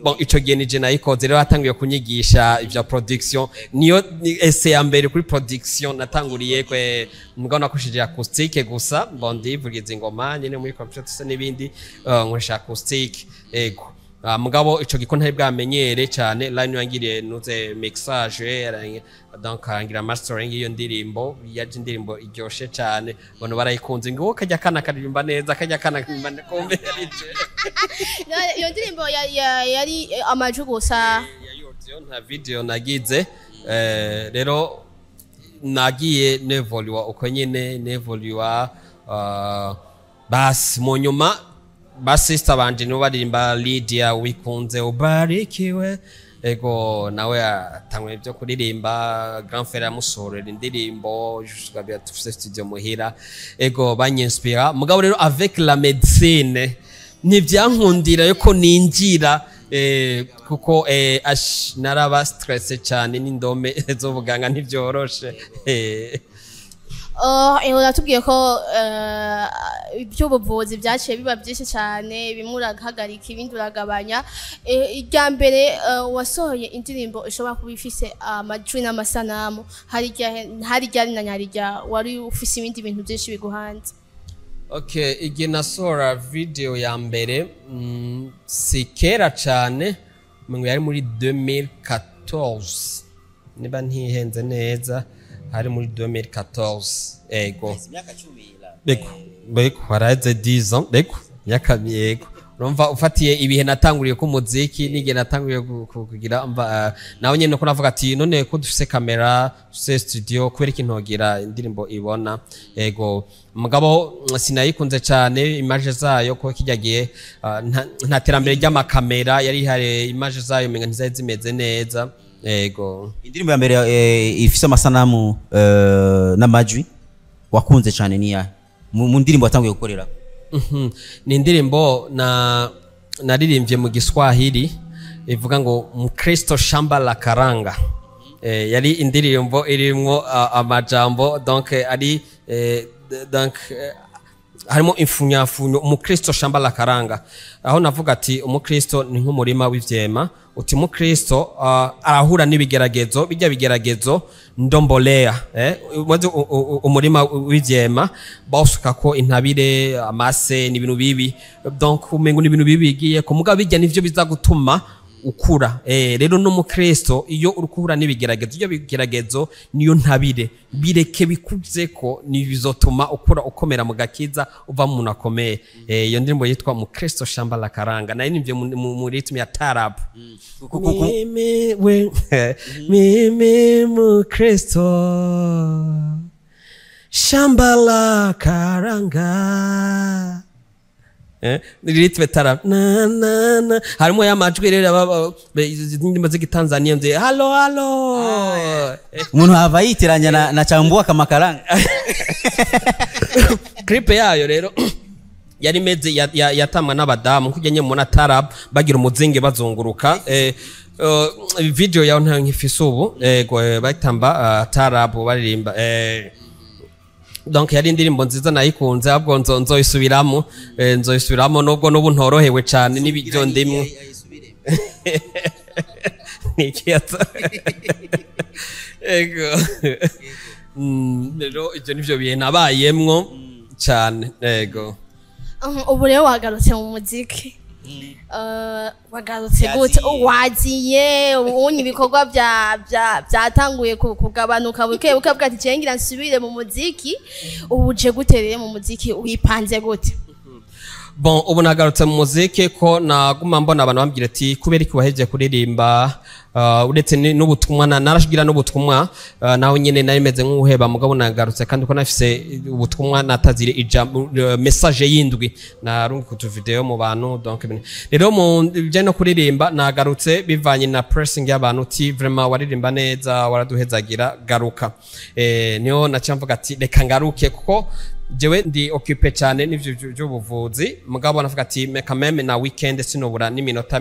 Bon, ico gihe nije nayikoze. Rero hatangiye kunyigisha ivya production, niyo ni ese ya mbere kuri production natanguriye kwe, mugabo nakoresheje acoustique gusa. Bon, ndivugiza ingoma nyene muri computer se n'ibindi, nkoresha acoustique. Ego. Mugabo ico giko ntari bwamenyere cyane. Line yangiriye nuze mixage, donc arangira mastering iyo ndirimbo. Yaje indirimbo iryoshe cyane, abantu barayikunze, ngo kajya kana karirimba neza, kajya kana karirimba neza, kumbe yari je. None iyo ndirimbo yari amajwi gusa? Ya audio, nta video nagize. Rero nagiye nevoluwa uko nyene nevoluwa, basi mu nyuma ba sister banje nibo baririmba, Lydia Wikunze ubarikiwe. Ego, nawe atangwe ibyo kuririmba, grand frère amusorera indirimbo jusqu'à bien tufise studio muhira. Ego, banyinspira. Mugabo rero avec la médecine ntibyankundira yuko ninjira, kuko naraba stressé cyane n'indome z'ubuganga, ntibyoroshe. Oh, uratubwiye ko iby'ubuvuzi byaciye biba byinshi cyane, bimwe urahagarika, ibindi uragabanya. Irya mbere wasohoye indirimbo ishobora kuba ifise amajwi n'amasanamu, hari ryari na nyarijya wari ufise ibindi bintu byinshi biguhanze? Okay, igihe nasohora video ya mbere, si kera cyane, ngo yari muri 2014 niba ntihenze neza, hari muri 2014, ego. Ego, ego, haraheze 10 ans, ego, myaka, yego. Urumva ufatiye ibihe natanguriye ku muziki n'igihe natanguriye kugira mva, nawe nyene ko navuga ati none ko dufise kamera, dufise studio, kubera iki ntogira indirimbo ibona? Ego, mugabo sinayikunze cyane image zayo, ko kijya gihe nta terambere ry'amakamera yari ihari, image zayo menga ntizari zimeze neza, ego. Indirimbo ya mbere ifise amasanamu n'amajwi wakunze cyane ni yahe mu ndirimbo watanguye gukorera? Ni indirimbo na naririmbye mu Giswahili ivuga ngo "Mkristo shamba la karanga". Yari indirimbo irimwo amajambo, donc ari donc harimo imfunyafunyo, "Umukristo shamba la karanga", aho navuga ati umukristo ni nk'umurima w'ivyema, uti umukristo arahura n'ibigeragezo, bijya bigeragezo ndombolea, umaze umurima w'ivyema bawusuka ko intabire, amase, ni ibintu bibi, donc umengo ni ibintu bibi bigiye ko, mugabo bijya nivyo biza gutuma ukura. Rero n'umukristo iyo uri kuhura n'ibigeragezo, ibyo bigeragezo niyo ntabire, bireke bikuze ko nibizotuma ukura, ukomera mu gakiza, uva mu muntu akomeye. Iyo ndirimbo yitwa "Mukristo shamba la karanga", nayo nivyo mu rythme ya tarab. Mimi we mimi Mukristo shamba la karanga, rythme tarab na na na, harimo ya majwi rero indirimbo z'igitanzania nze halo halo. Umuntu hava yitiranya na chambua kama karanga. Clip yayo rero yari imeze yatamwa n'abadamu kujya nye mubona tarab bagira umuzingi bazunguruka. Video yawe ntayo nkifise ubu. Ego, batamba tarab baririmba. Donc yari indirimbo nziza, nayikunze, ahubwo nzoyisubiramo, nzoyisubiramo nubwo n'ubu ntorohewe cyane n'ibyo ndimwe nikiyaza. Ego. Rero ibyo nivyo bihe nabayemwo cyane, ego. Ubu rero wagarutse mu muziki. Wagarutse gute? Waziye ubonye ibikorwa bya byatanguye kugabanuka buke buke, bwa ati ngira nsubire mu muziki. Ubu uje gute rero mu muziki? Wipanze gute? Bon, ubu nagarutse mu muziki ko naguma mbona abantu bambwira ati kubera iki wahejeje kuririmba? Uretse n'ubutumwa narashigira n'ubutumwa, naho nyene nari meze nk'uheba, mugabo nagarutse kandi ko nafise ubutumwa natazire ijambo, message y'indwi narungi ku video mu bantu. Donc rero mu bijanye no kuririmba nagarutse bivanye na pressing y'abantu, uti vraiment waririmba neza, waraduhezagira, garuka. Niho naciye mvuga ati reka ngaruke, kuko jewe ndi occupé cyane n'ivyo by'ubuvuzi, mugabo navuga ati mais quand même na weekend sinobura n'iminota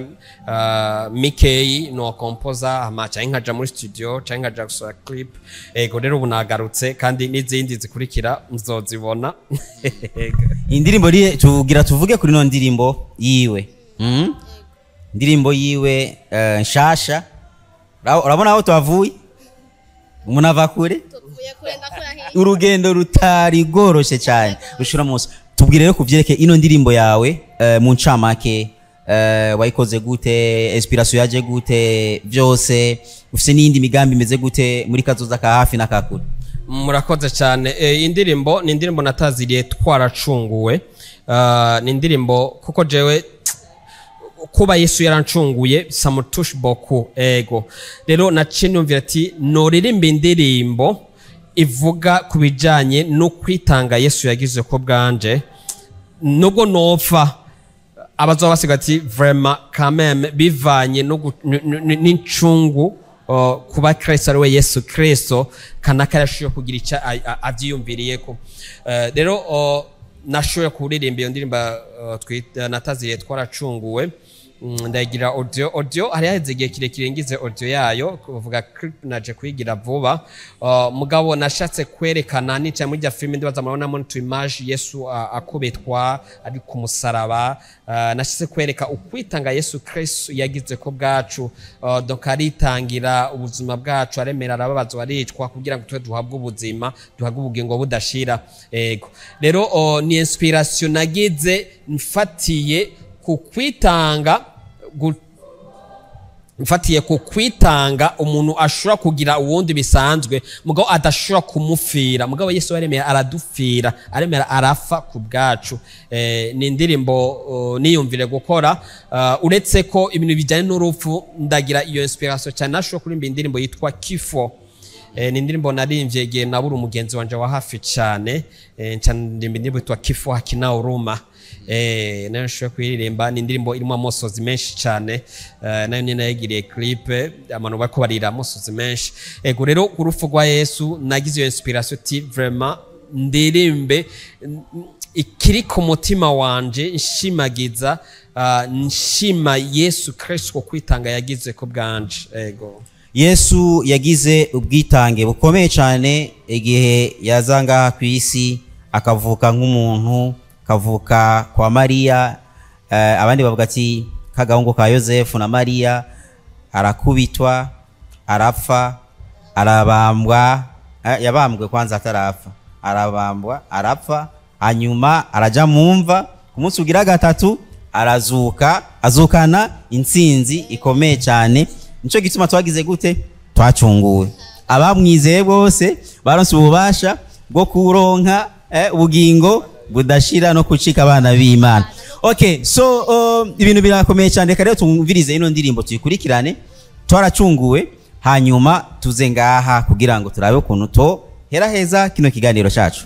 mikeyi no composa hama canke nkaja muri studio canke nkaja gusohora clip. Ego, rero ubu nagarutse kandi n'izindi zikurikira nzozibona. Ego. Indirimbo tugira tuvuge kuri no ndirimbo yiwe. Indirimbo yiwe nshasha. Urabona aho twavuye, umuntu ava kure, urugendo rutari rworoshe cyane ushira munsi. Tubwire rero kuvyerekeye ino ndirimbo yawe, mu ncamake. Wayikoze gute? Inspiration yaje gute? Byose ufise n'iyindi migambi imeze gute muri kazoza ka hafi na kakure? Murakoze cyane. Indirimbo ni indirimbo nataziriye Twaracunguwe. Ni indirimbo kuko jewe kuba Yesu yarancunguye, ça me touche beaucoup. Ego rero naciye numvira ati noririmba indirimbo ivuga ku bijanye no kwitanga Yesu yagize ko bwanje, nubwo nopfa abazoba basiga ati vraiment quand même bivanye no n'incungu, kuba Kristo ari we Yesu Kristo kanaka yarashoboye kugira icyo avyiyumviriyeko. Rero nashoboye kuririmba iyo ndirimbo nataziriye Twaracunguwe. Ndayigira audio. Hari haheze igihe kirekire ngize audio yayo, kuvuga clip naje kuyigira vuba. Mugabo nashatse kwerekana nicaye muri rya filime, ndibaza murabonamo n'utu image Yesu akubitwa ari ku musaraba. Nashatse kwereka ukwitanga Yesu Kristo yagize ko bwacu. Donc aritangira ubuzima bwacu, aremera, arababazwa, aricwa kugira ngo twe duhabwe ubuzima, duhabwe ubugingo budashira. Ego rero ni inspiration nagize mfatiye ku kwitanga mfatiye ku kwitanga umuntu ashobora kugira uwundi bisanzwe, mugabo adashobora kumufira, mugabo Yesu aremera aradufira, aremera arafa ku bwacu. Ni indirimbo niyumvire gukora. Uretse ko ibintu bijyanye n'urupfu ndagira iyo inspiration cyane, nashobora kuririmba indirimbo yitwa Kifo. Ni indirimbo narimvye igihe nabura umugenzi wanje wa hafi cyane. Nca ndirimba indirimbo yitwa Kifo Hakina Huruma. Nayo nshobora kuyiririmba, ni indirimbo irimo amosozi menshi cyane. Nayo nyene nayigiriye clip, abantu bariko barira amosozi menshi. Ego rero urupfu rwa Yesu nagize iyo inspiration ti vraiment ndirimbe ikiri ku mutima wanje, nshimagiza, nshima Yesu Kristo kwitanga yagize ku bwanje. Ego. Yesu yagize ubwitange bukomeye cyane igihe yaza ngaha ku isi, akavuka nk'umuntu, akavuka kwa Mariya. Abandi bavuga ati kagahungu ka Yosefu na Mariya, arakubitwa, arapfa, arabambwa. Yabambwe kwanza atarapfa, arabambwa, arapfa, hanyuma araja mu mva, ku munsi ugira gatatu arazuka, azukana intsinzi ikomeye cyane. Nico gituma twagize gute? Twacunguwe. Abamwizeye bose baronse ububasha bwo kuronka ubugingo budashira no kucika abana b'Imana. Okay, so ibintu birakomeye cyane. Reka rero tumvirize ino ndirimbo, tuyikurikirane, Twaracunguwe, hanyuma tuze ngaha kugira ngo turabe ukuntu to hera heza kino kiganiro cyacu.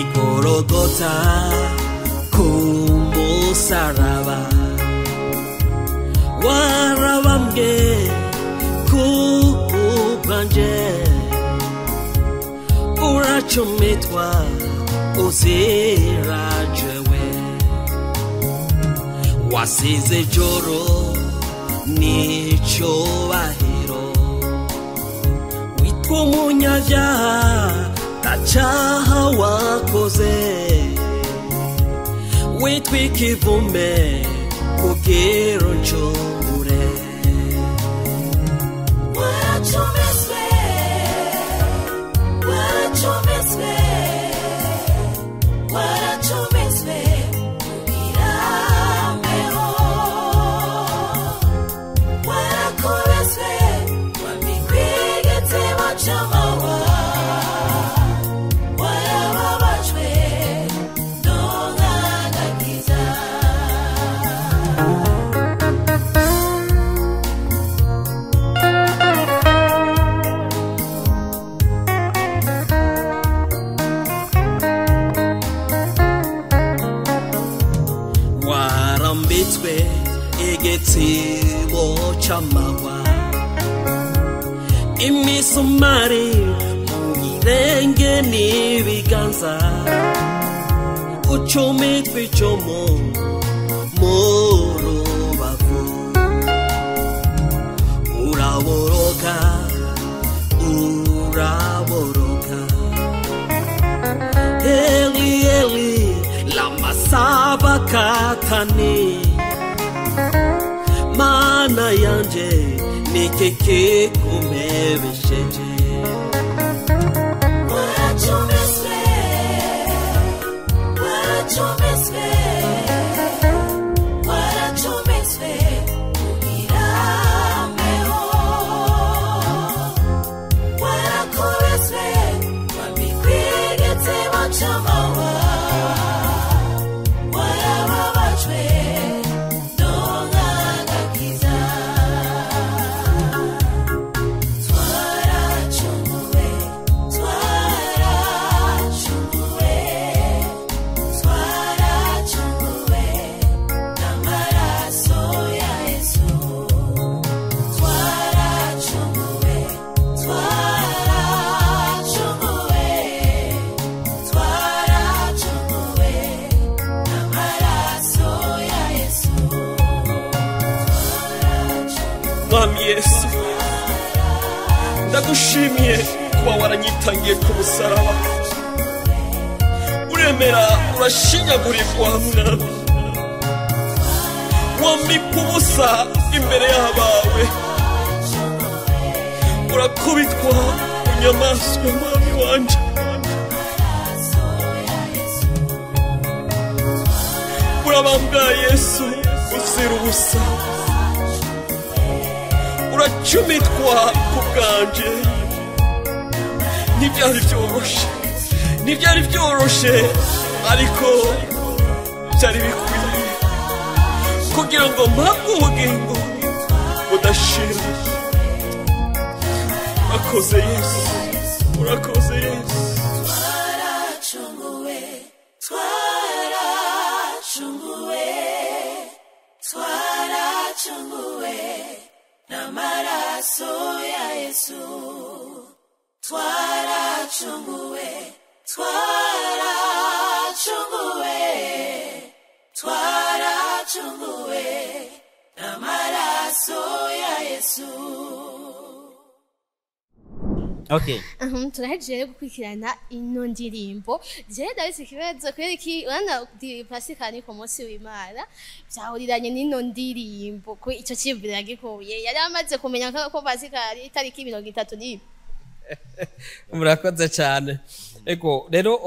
Igorogota ku musaraba warabambwe ku bwanje, uracumitwa uzira jewe, wasize ijoro n'icyubahiro, witwa umunyabyaha ntacaha wakoze, witwa ikivume kugira uncungure. Waracumitswe, waracumitswe, waracumitswe kugira mbeho, warakubiswe wambikwa igitebo c'amahwa, warababajwe n'umwagakiza. Warambitswe igitebo c'amahwa, imisumari mu birenge n'ibiganza, ucumitwa icumu mu rubavu, uraboroka, uraboroka, Eli Eli. wanje, niki kikumpebesheje? Waracumetswe, waracumetswe, waracumetswe kugira mbeho. Warakubiswe, wambikwa igitsebo c'amahwa. Warababajwe n'umwagakiza. Twaracunguwe, twaracunguwe, twaracunguwe n'amaraso ya Yesu. Twaracunguwe, twaracunguwe, twaracunguwe n'amaraso ya Yesu. Twaracunguwe. Mwami Yesu, ndagushimiye kuba waranyitangiye ku musaraba, uremera urashinyagurirwa, Mwami, wambikwa ubusa imbere y'abawe, urakubitwa unyamaswa, Mwami wanje. Urabambwa Yesu, uzira ubusa, uracumitwa ku bwanje. Ntibyari byoroshe, ntibyari byoroshe, ariko byari bikwiye kugira ngo mpabwe ubugingo budashira. Urakoze Yesu, urakoze Yesu. Twaracunguwe, twaracunguwe, twaracunguwe n'amaraso ya Yesu. Twaracunguwe, twaracunguwe, twaracunguwe n'amaraso ya Yesu. Okay. Turahejeje rero gukurikirana ino ndirimbo. Jewe ndabise ikibazo, kubera iki urabona di Pasika ni ku munsi w'Imana, vyahuriranye n'ino ndirimbo? Ko ico ciyumviro yagikuye, yari amaze kumenya ko Pasika ari itariki 31? Murakoze cyane. Ego rero,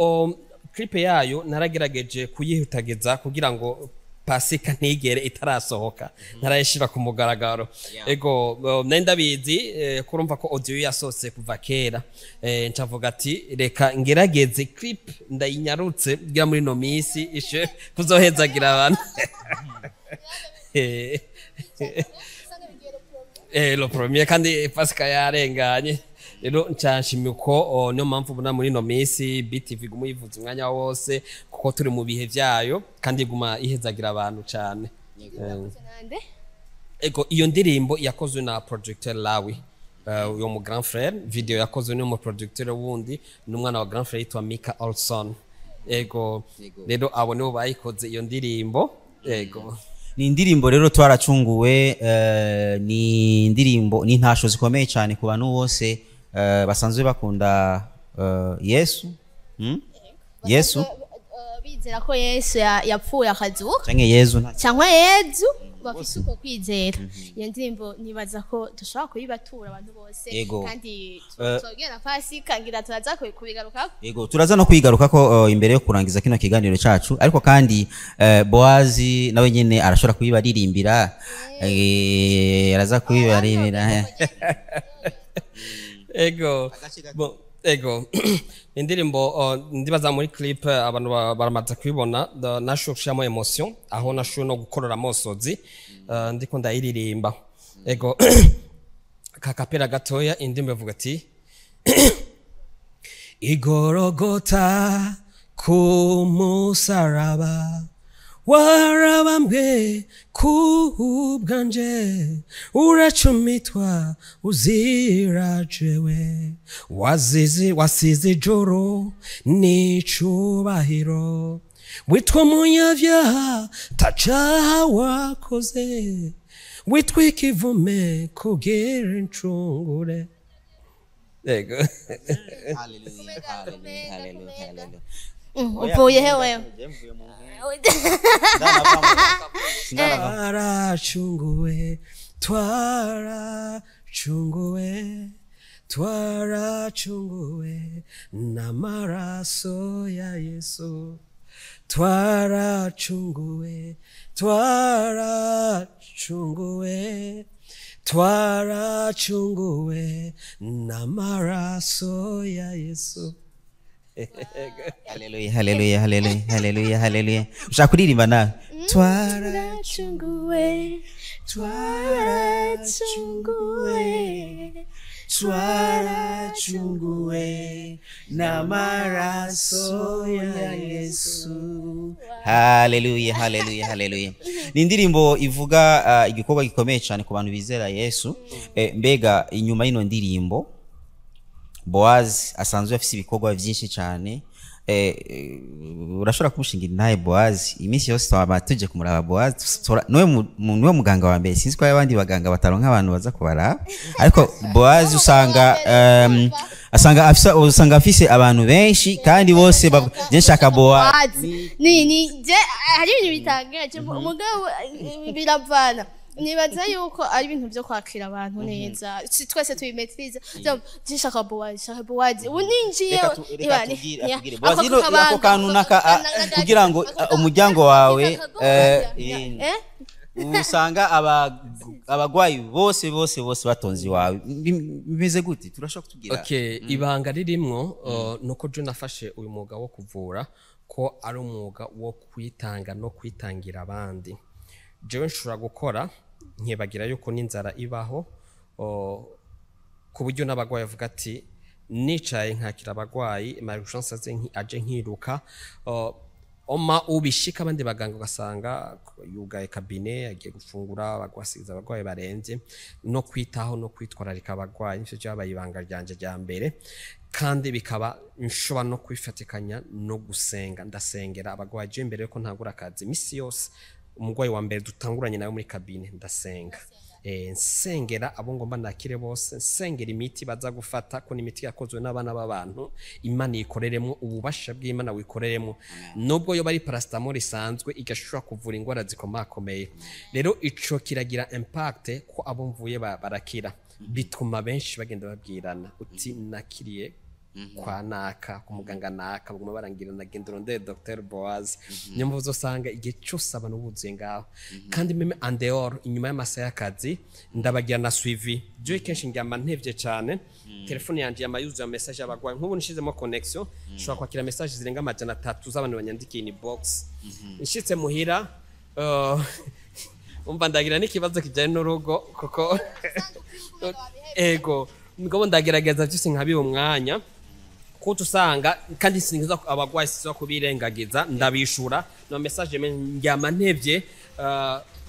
clip yayo naragerageje kuyihutagiza kugira ngo Pasika ntigere itarasohoka, ntarayishira ku mugaragaro. Ego, nari ndabizi, kurumva ko audio yasohotse kuva kera, ncavuga ati reka ngerageze clip ndayinyarutse kugira muri no minsi ishe kuzohezagira abantu. Le premier, kandi Pasika yarenganye. Rero ncanshimye uko, niyo mpamvu ubona muri ino minsi BTV iguma yivuza umwanya wose, kuko turi mu bihe vyayo kandi iguma ihezagira abantu cane. Nande? Ego, iyo ndirimbo yakozwe na producteur Lawi, uyo mu grand frère. Video yakozwe n'umu producteur wundi, n'umwana wa grand frère yitwa Mika Olson. Ego rero, abo nibo bayikoze iyo ndirimbo, ego. Ni indirimbo rero Twaracunguwe, ni indirimbo, ni intasho zikomeye cyane ku bantu bose basanzwe bakunda Yesu, Yesu. Bizera ko Yesu yapfuye akazuka. Canke Yesu Cyangwa Yezu, bafise uko kwizera. Iyo ndirimbo nibaza ko dushobora kuyibatura abantu bose. Kandi tubabwira na Pasika, ngira turaza kubigarukako. Yego, turaza no kwigaruka ko imbere yo kurangiza kino kiganiro cacu, ariko kandi Boazi nawe nyene arashobora kuyibaririmbira, araza kuyibaririmbira. Ego, bon, ego, indirimbo, ndibaza muri clip abantu baramaze kubibona, nashoboye gushiramo emotion, aho nashoboye no gukorora amosozi, ndiko ndayiririmba. Ego, kakapera gatoya, indirimbo ivuga ati: Igorogota ku musaraba warabambwe ku bwanje, uracumitwa uzira jewe, wazize, wasize ijoro n'icubahiro, witwa umunyavyaha tacaha wakoze, witwa ikivume kugira incungure. Yego. Hallelujah, hallelujah, hallelujah, hallelujah. Uvuye he wewe? Twaracunguwe. Twaracunguwe, twaracunguwe n'amaraso ya Yesu. Twaracunguwe, twaracunguwe, twaracunguwe n'amaraso ya Yesu. Haleluya, haleluya, haleluya, haleluya, haleluya! Ushaka kuririmba nawe? Twaracunguwe, twaracunguwe, Twaracunguwe n'amaraso ya Yesu. Haleluya, haleluya, haleluya! Ni indirimbo ivuga igikorwa gikomeye cyane ku bantu bizera Yesu. Mbega inyuma y'ino ndirimbo, Boaz asanzwe afise ibikorwa byinshi cyane. Urashobora kumushingira intahe Boaz? Iminsi yose twaba tuje kumuraba Boaz, niwe muganga wa mbere. Sinzi ko hari abandi baganga bataronka abantu baza kubaraba, ariko Boaz usanga asanga afise, usanga afise abantu benshi, kandi bose bavuga: "Je nshaka Boaz." Boaz ni je hari ibintu bitangaje, mugabo biravana. Nibaza yuko ari ibintu byo kwakira abantu neza, si twese tubimaîtrise. Je nshaka Boaz, nshaka Boaz, ubu ninjiye. Reka atubwire. Ako Boaz, ako kabanga, kantu kugira ngo umuryango wawe usanga abagwayi bose bose bose batonze iwawe. Bimeze gute? Turashobora kutubwira? Okay, ibanga ririmwo nuko je nafashe uyu mwuga wo kuvura ko ari umwuga wo kwitanga no kwitangira abandi. Jewe nshobora gukora nkibagira yuko n'inzara ibaho, ku buryo n'abagwayi bavuga ati nicaye nkakira abagwayi malchance aje nkiruka oma ubishika. Abandi baganga ugasanga yugaye cabinet, agiye gufungura, bagwasiza abagwayi baremvye. No kwitaho no kwitwararika abagwayi nivyo byabaye ibanga ryanje rya mbere, kandi bikaba nshobora no kwifatikanya no gusenga. Ndasengera abagwayi je mbere yuko ntangura akazi. Misi yose umugwayi wa mbere dutanguranye nawe muri cabinet ndasenga, nsengera abo ngomba nakire bose, nsengera imiti baza gufata, ko n'imiti yakozwe n'abana b'abantu. Imana yikoreremo, ububasha bw'Imana wikoreremo, nubwo yo bari paracetamol isanzwe igashobora kuvura indwara zikomakomeye. Rero ico kiragira impact ko abo mvuye barakira, bituma benshi bagenda babwirana uti: "Nakiriye kwa naka, ku muganga naka." Baguma barangirana: "Genda urondere Dr Boaz." Niyo mpamvu uzosanga igihe cyose abantu buzuye ngaho. Kandi même en dehors, inyuma y'amasaha y'akazi, ndabagira na suivi. Jewe kenshi ndyama ntevye cyane, telefone yanje yama yuzuye message y'abagwayi. Nk'ubu nshizemo connexion, nshobora kwakira message zirenga 300 z'abantu banyandikiye inbox. Nshitse muhira, umva ndagira n'ikibazo kijyanye n'urugo, kuko ego mugabo ndagerageza byose nkabiha umwanya, kuko usanga kandi singiza abagwayi, sizo kubirengagiza, ndabishura no message. Ndyama ntevye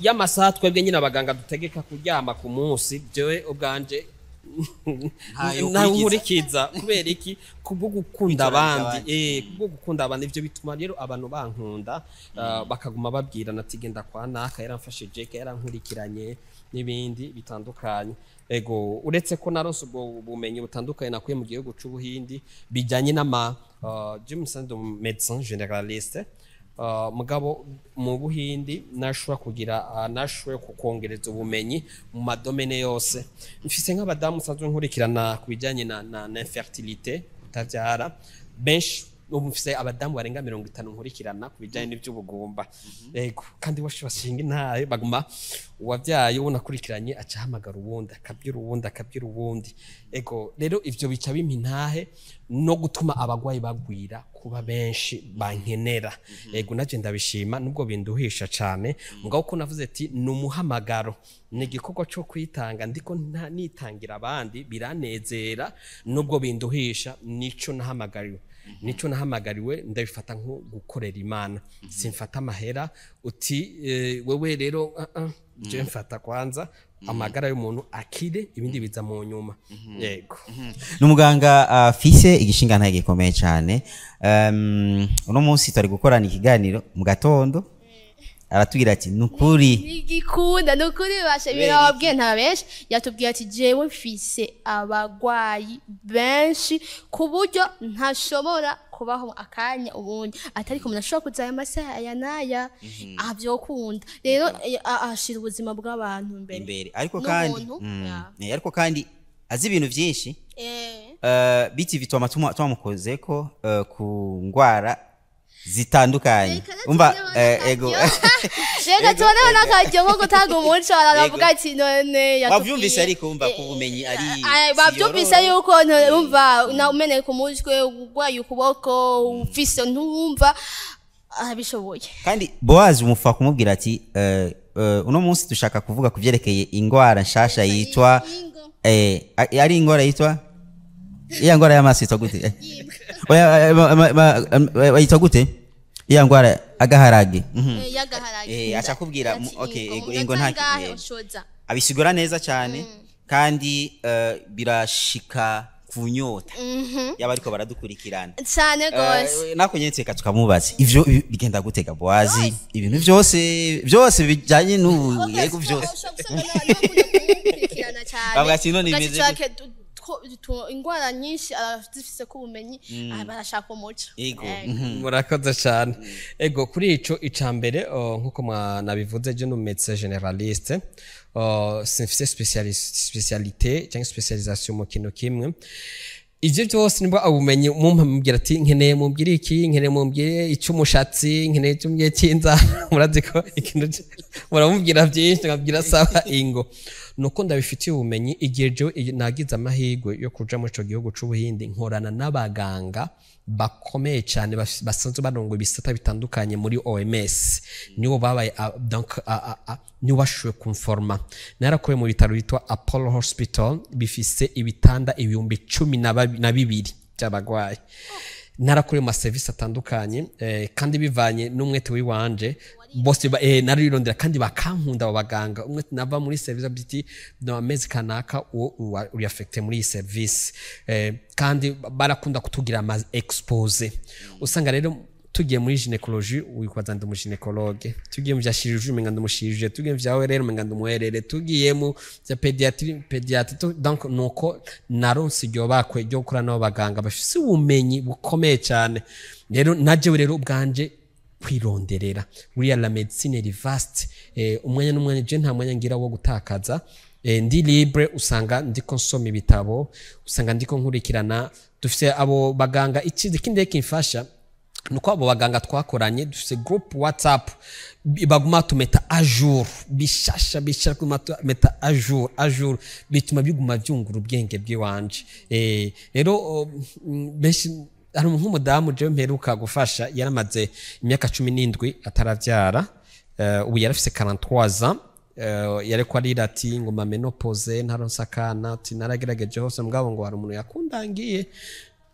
y'amasaha twebwe nyine abaganga dutegeka kuryama ku munsi, jewe ubwanje Ntayo ntawe ukurikiza. Nkurikiza kubera iki? Kubwo gukunda Kwitwararika abandi. abandi. Kubwo gukunda abandi, ivyo bituma rero abantu bankunda, bakaguma babwirana ati: "Genda kwa naka, yaramfashije, yarankurikiranye," n'ibindi bitandukanye. Ego, uretse ko naronse ubwo bumenyi butandukanye nakuye mu gihugu c'Ubuhindi bijyanye n'ama je musanzwe médecin généraliste, mugabo mu Buhindi nashobora kugira nashoboye kukongereza ubumenyi mu ma domaines yose. Mfise nk'abadamu nsanzwe nkurikirana ku bijyanye na infertilité, kutabyara, benshi. Ubu mfise abadamu barenga 50 nkurikirana ku bijyanye n'iby'ubugumba. Yego, kandi bose bashinga intahe, baguma uwabyaye uwo nakurikiranye aca ahamagara uwundi, akabwira uwundi, akabwira uwundi. Ego, rero ivyo bica bimpa intahe no gutuma abagwayi bagwira kuba benshi bankenera. Ego, naje ndabishima nubwo binduhisha cane, mugabo ko navuze ati ni umuhamagaro, ni igikorwa cyo kwitanga, ndiko nitangira abandi, biranezera nubwo binduhisha. Nico nahamagariwe, nico nahamagariwe, ndabifata nko gukorera Imana. Simfata amahera uti wewe rero je mfata kwanza amagara y'umuntu akire, ibindi biza mu nyuma. Yego. Ni umuganga afise igishingantahe gikomeye cyane. Uno munsi turi gukorana ikiganiro mu gatondo. Aratubwira ati nukuri Ntigikunda, ni ukuri basha ibintu Kubera iki? Ababwiye nta benshi. Yatubwiye ati jewe mfise abagwayi benshi ku buryo ntashobora kubaho akanya ubundi, atari ko umuntu ashobora kuza aya masaha aya n'aya avyokunda. Rero ashira ubuzima bw'abantu imbere. Imbere, ariko kandi N'ubuntu, ya. Ariko kandi azi ibintu byinshi. BTV twama twamukoze ko ku ngwara zitandukanye. Reka Umva, tuboneho ego. Reka tuboneho n'akaryo ko gutanga umuco. Aravuga ati none yatubwiye Wavyumvise, ariko umva ko ubumenyi ari Bavyumvise siyororo. yuko umva na umeneka umutwe, urwaye ukuboko, ufise ntumva, arabishoboye. Kandi Boaz umufa kumubwira ati uno munsi dushaka kuvuga ku vyerekeye ingwara nshasha yitwa Ingo. Ari ingwara yitwa iya ngwara y'amaso yitwa gute? Oya, yitwa gute iya ngwara agaharage? Y'agaharage. Aca akubwira, Ati, okay, ingo, ego, ingo nta ngahe ushoza. Abisigura neza cyane kandi birashika ku nyota yaba ariko baradukurikirana. Cyane gose. Nako nyene reka tukamubaza ivyo bigenda gutega Boazi, ibintu byose byose bijanye n'ubu, yego, byose. Ushobora gusanga n'abantu bakunda kumukurikirana cyane. Bavuga ati, none Ugaca bimeze ushake ingwara nyinshi arazifise ko ubumenyi, barashaka umuco. Yego. Murakoze cyane. Ego, kuri ico, ica mbere, nkuko mwanabivuze, je ni médecin généraliste, simfise spécialité cyangwa spécialisation mu kintu kimwe. Ivyo byose nibwo ubumenyi mumpa, mubwira ati nkeneye mumbwire iki, nkeneye mumbwire icy'umushatsi, nkeneye icy'umubwire cy'inzara. Murazi ko ikintu muramubwira byinshi, nkabwira sawa ingo nuko ndabifitiye ubumenyi. Igihe jewe nagize amahirwe yo kuja muri ico gihugu c'Ubuhindi, nkorana n'abaganga bakomeye cyane basanzwe barongoye ibisata bitandukanye muri OMS, nibo babaye donc nibo bashoboye kumforma. Narakuye mu bitaro bitwa Apollo Hospital, bifise ibitanda 12,000 by'abagwayi. Narakuye mu maserivisi atandukanye, kandi bivanye n'umwete w'iwanje bose narirondera kandi bakankunda abo baganga. Umwe nava muri service biti no amezi kanaka uwo uri affecté muri iyi service, kandi barakunda kutugira ama exposé. Usanga rero tugiye muri gynécologie wikwaza ndi umugynécologue, tugiye mu bya chirurgie umenga ndi umuchirurgien, tugiye mu bya ORL umenga ndi umuherere, tugiye mu bya pédiatrie, donc nuko naronse iryo bakwe ryo gukora n'abo baganga bafise ubumenyi bukomeye cyane. Rero najewe rero ubwanje kwironderera, buriya la médecine iri vaste, umwanya n'umwanya je nta mwanya ngira wo gutakaza. Ndi libre, usanga ndiko nsoma ibitabo, usanga ndiko nkurikirana. Dufise abo baganga. Ikindi kindi kimfasha nuko abo baganga twakoranye dufise groupe WhatsApp, baguma tumeta à jour bishasha bishasha, guma tumeta à jour, bituma biguma byungura ubwenge bw'iwanje. Rero benshi hari nk'umudamu jewe mperuka gufasha, yaramaze imyaka 17 ataravyara, ubu yarafise 43 ans. Yariko arira ati ngo ma ménopause ntaronse akana, ati naragerageje hose mugabo ngo hari umuntu yakundangiye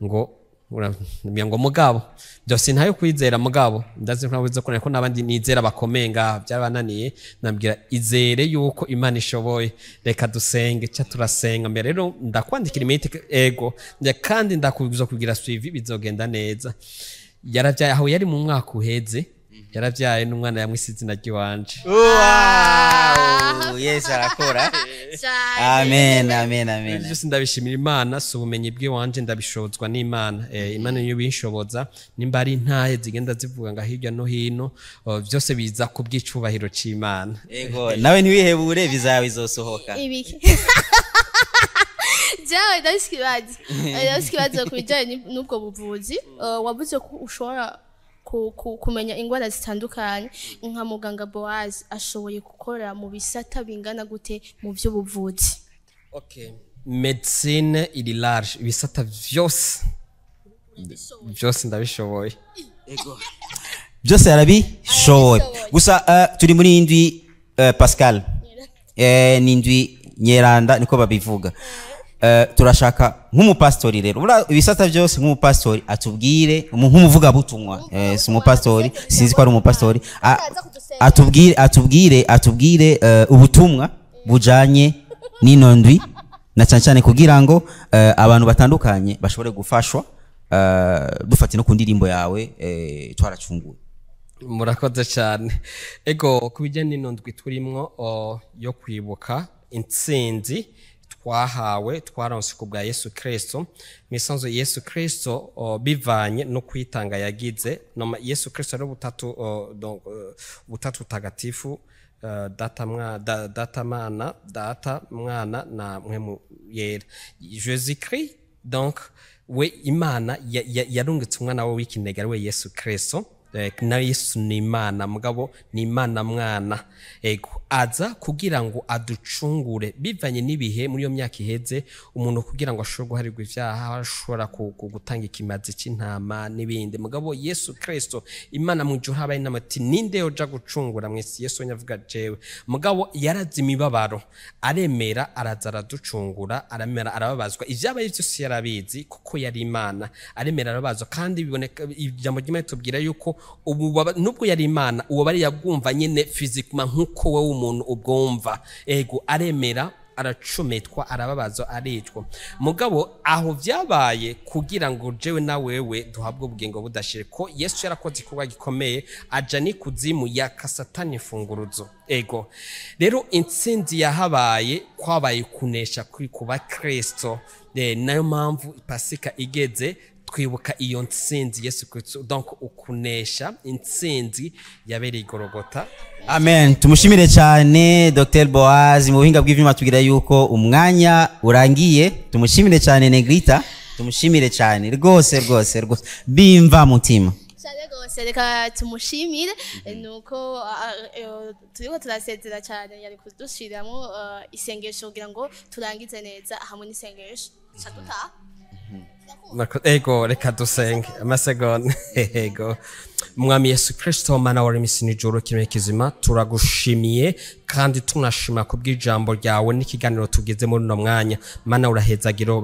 ngo uramenya ngo mugabo byose ntayo kwizera, mugabo ndazi ntawe ko ko n'abandi nizera bakomeye ngaha byarabananiye. Nabwira izere yuko Imana ishoboye, reka dusenge. Ca turasenga mbere rero ndakwandikira imiti, ego kandi ndakubuza kugira suivi, bizogenda neza. Yaravyaye aho yari mu mwaka uheze, yaravyaye n'umwana yamwise izina ry'iwanje. Wow, Yesu arakora. Cyane. Amen, amen, amen. Byose ndabishimira Imana, si ubumenyi bw'iwanje, ndabishobozwa n'Imana. Imana niyo binshoboza. Nimba ari intahe zigenda zivuga ngo hirya no hino, byose biza ku bw'icubahiro c'Imana. Ego, nawe ntiwihebure, bizawe bizosohoka. Ibiki? Jewe ndafise ikibazo ku bijyanye n'ubwo buvuzi. Wavuze ko ushobora kumenya indwara zitandukanye. Nka muganga Boaz, ashoboye gukora mu bisata bingana gute mu by'ubuvuzi? Okay. Médecine iri large, ibisata vyose byose ndabishoboye. Byose arabishoboye. Gusa turi muri indwi, Pascal, ni indwi nyeranda niko babivuga. Turashaka nk'umupastori rero, buriya ibisata byose, nk'umupastori atubwire, nk'umuvugabutumwa, si umupastori, sinzi ko ari umupastori, Ataza kudusengera. Atubwire ubutumwa bujanye n'ino ndwi, na cyane cyane kugira ngo abantu batandukanye bashobore gufashwa, dufate no ku ndirimbo yawe, twaracunguwe. Murakoze cyane. Ego, ku bijyanye n'indwi turimwo yo kwibuka intsinzi twahawe, twaronse ku bwa Yesu Kristo. Misanzo Yesu Kristo, bivanye no kwitanga yagize noma Yesu Kristo ari butatu, donc butatu butagatifu, data data mana, data mwana na mpwemu yera, Jésus Christ. Donc we Imana yarungitse umwana we w'ikinege, ari we Yesu Kristo. Na Yesu ni Imana, mugabo ni Imana mwana. Ego, aza kugira ngo aducungure bivanye n'ibihe. Muri iyo myaka iheze, umuntu kugira ngo ashobore guharirwa ivyaha ashobora gutanga ikimazi c'intama n'ibindi. Mugabo Yesu Kristo, Imana mu ijuru habaye inama ati: "Ninde yoja gucungura mw'isi?" Yesu nyavuga: "Jewe." Mugabo yarazi imibabaro, aremera, araza araducungura, aramera, arababazwa. Ivyabaye vyose yarabizi kuko yari Imana. Aremera, arababazwa, kandi biboneka ijambo ry'Imana tubwira yuko ubu nubwo yari Imana, uwo bari yabwumva nyene physiquement nkuko wowe umuntu ubwumva. Ego, aremera, aracumitwa, arababazwa, aricwa. Mugabo aho vyabaye kugira ngo jewe na wewe duhabwe ubugingo budashire, ko Yesu yarakoze igikorwa gikomeye, aja n'ikuzimu, yaka Satani imfunguruzo. Ego, rero intsinzi yahabaye, kwabaye kunesha kuri kuba Kristo. Nayo mpamvu Pasika igeze twibuka iyo ntsinzi Yesu Kristo, donc ukunesha, intsinzi yabereye Igorogota. Amen. Tumushimire cyane Dr Boaz. Mu buhinga bw'ivyuma tubwira yuko umwanya urangiye. Tumushimire cyane Negrita, tumushimire cyane rwose rwose rwose, bimva mutima. Cyane rwose, reka tumushimire. Nuko turiko turasezera cyane, yari kudushiramo isengesho kugira ngo turangize neza hamwe n'isengesho, ca dutaha. Ego, reka dusenge amasegonda. Ego, Mwami Yesu Kristo, Mana wari imisi n'ijoro, kiremye kizima, turagushimiye kandi tunashima kubw'ijambo ryawe n'ikiganiro tugeze muri uno mwanya. Mana, urahezagira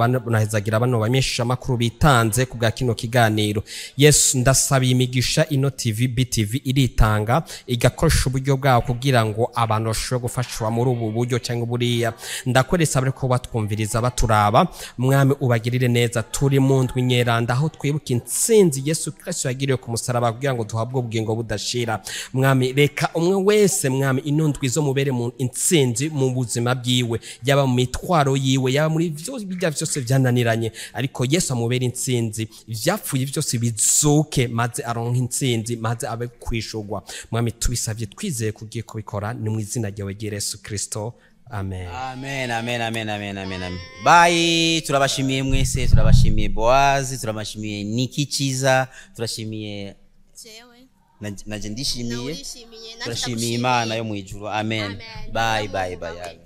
bano bamenyesha amakuru bitanze ku bwa kino kiganiro. Yesu, ndasabiye imigisha ino TV BTV iritanga, igakoresha uburyo bwawo kugira ngo abantu bashobore gufashwa muri ubu buryo cyangwa buriya. Ndakweresa bariko batwumviriza, baturaba. Mwami, ubagirire neza. Turi mu ndwi nyeranda aho twibuka intsinzi Yesu Kristo yagiriye ku musaraba kugira ngo duhabwe ubugingo budashira. Mwami, reka umwe wese, Mwami, ino ndwi zo mubere mu intsinzi mu buzima bwiwe, yaba mu mitwaro yiwe, yaba muri bijya vyose vyananiranye, ariko Yesu amubere intsinzi. Ivyapfuye vyose bizuke, maze aronke intsinzi, maze abe kwishurwa. Mwami, tubisavye twizeye kugiye kubikora, ni mu izina ryawe rya Yesu Kristo, amen. Amen, amen, amen, amen, amen, amen. Bye. Turabashimiye mwese, turabashimiye Boaz, turabashimiye Niki Ciza, turashimiye Jewe naje ndishimiye. Nawe urishimiye, nanjye Turashimiye ndagushimiye. Imana yo mu ijuru. Amen. Amen. Bye bye bye.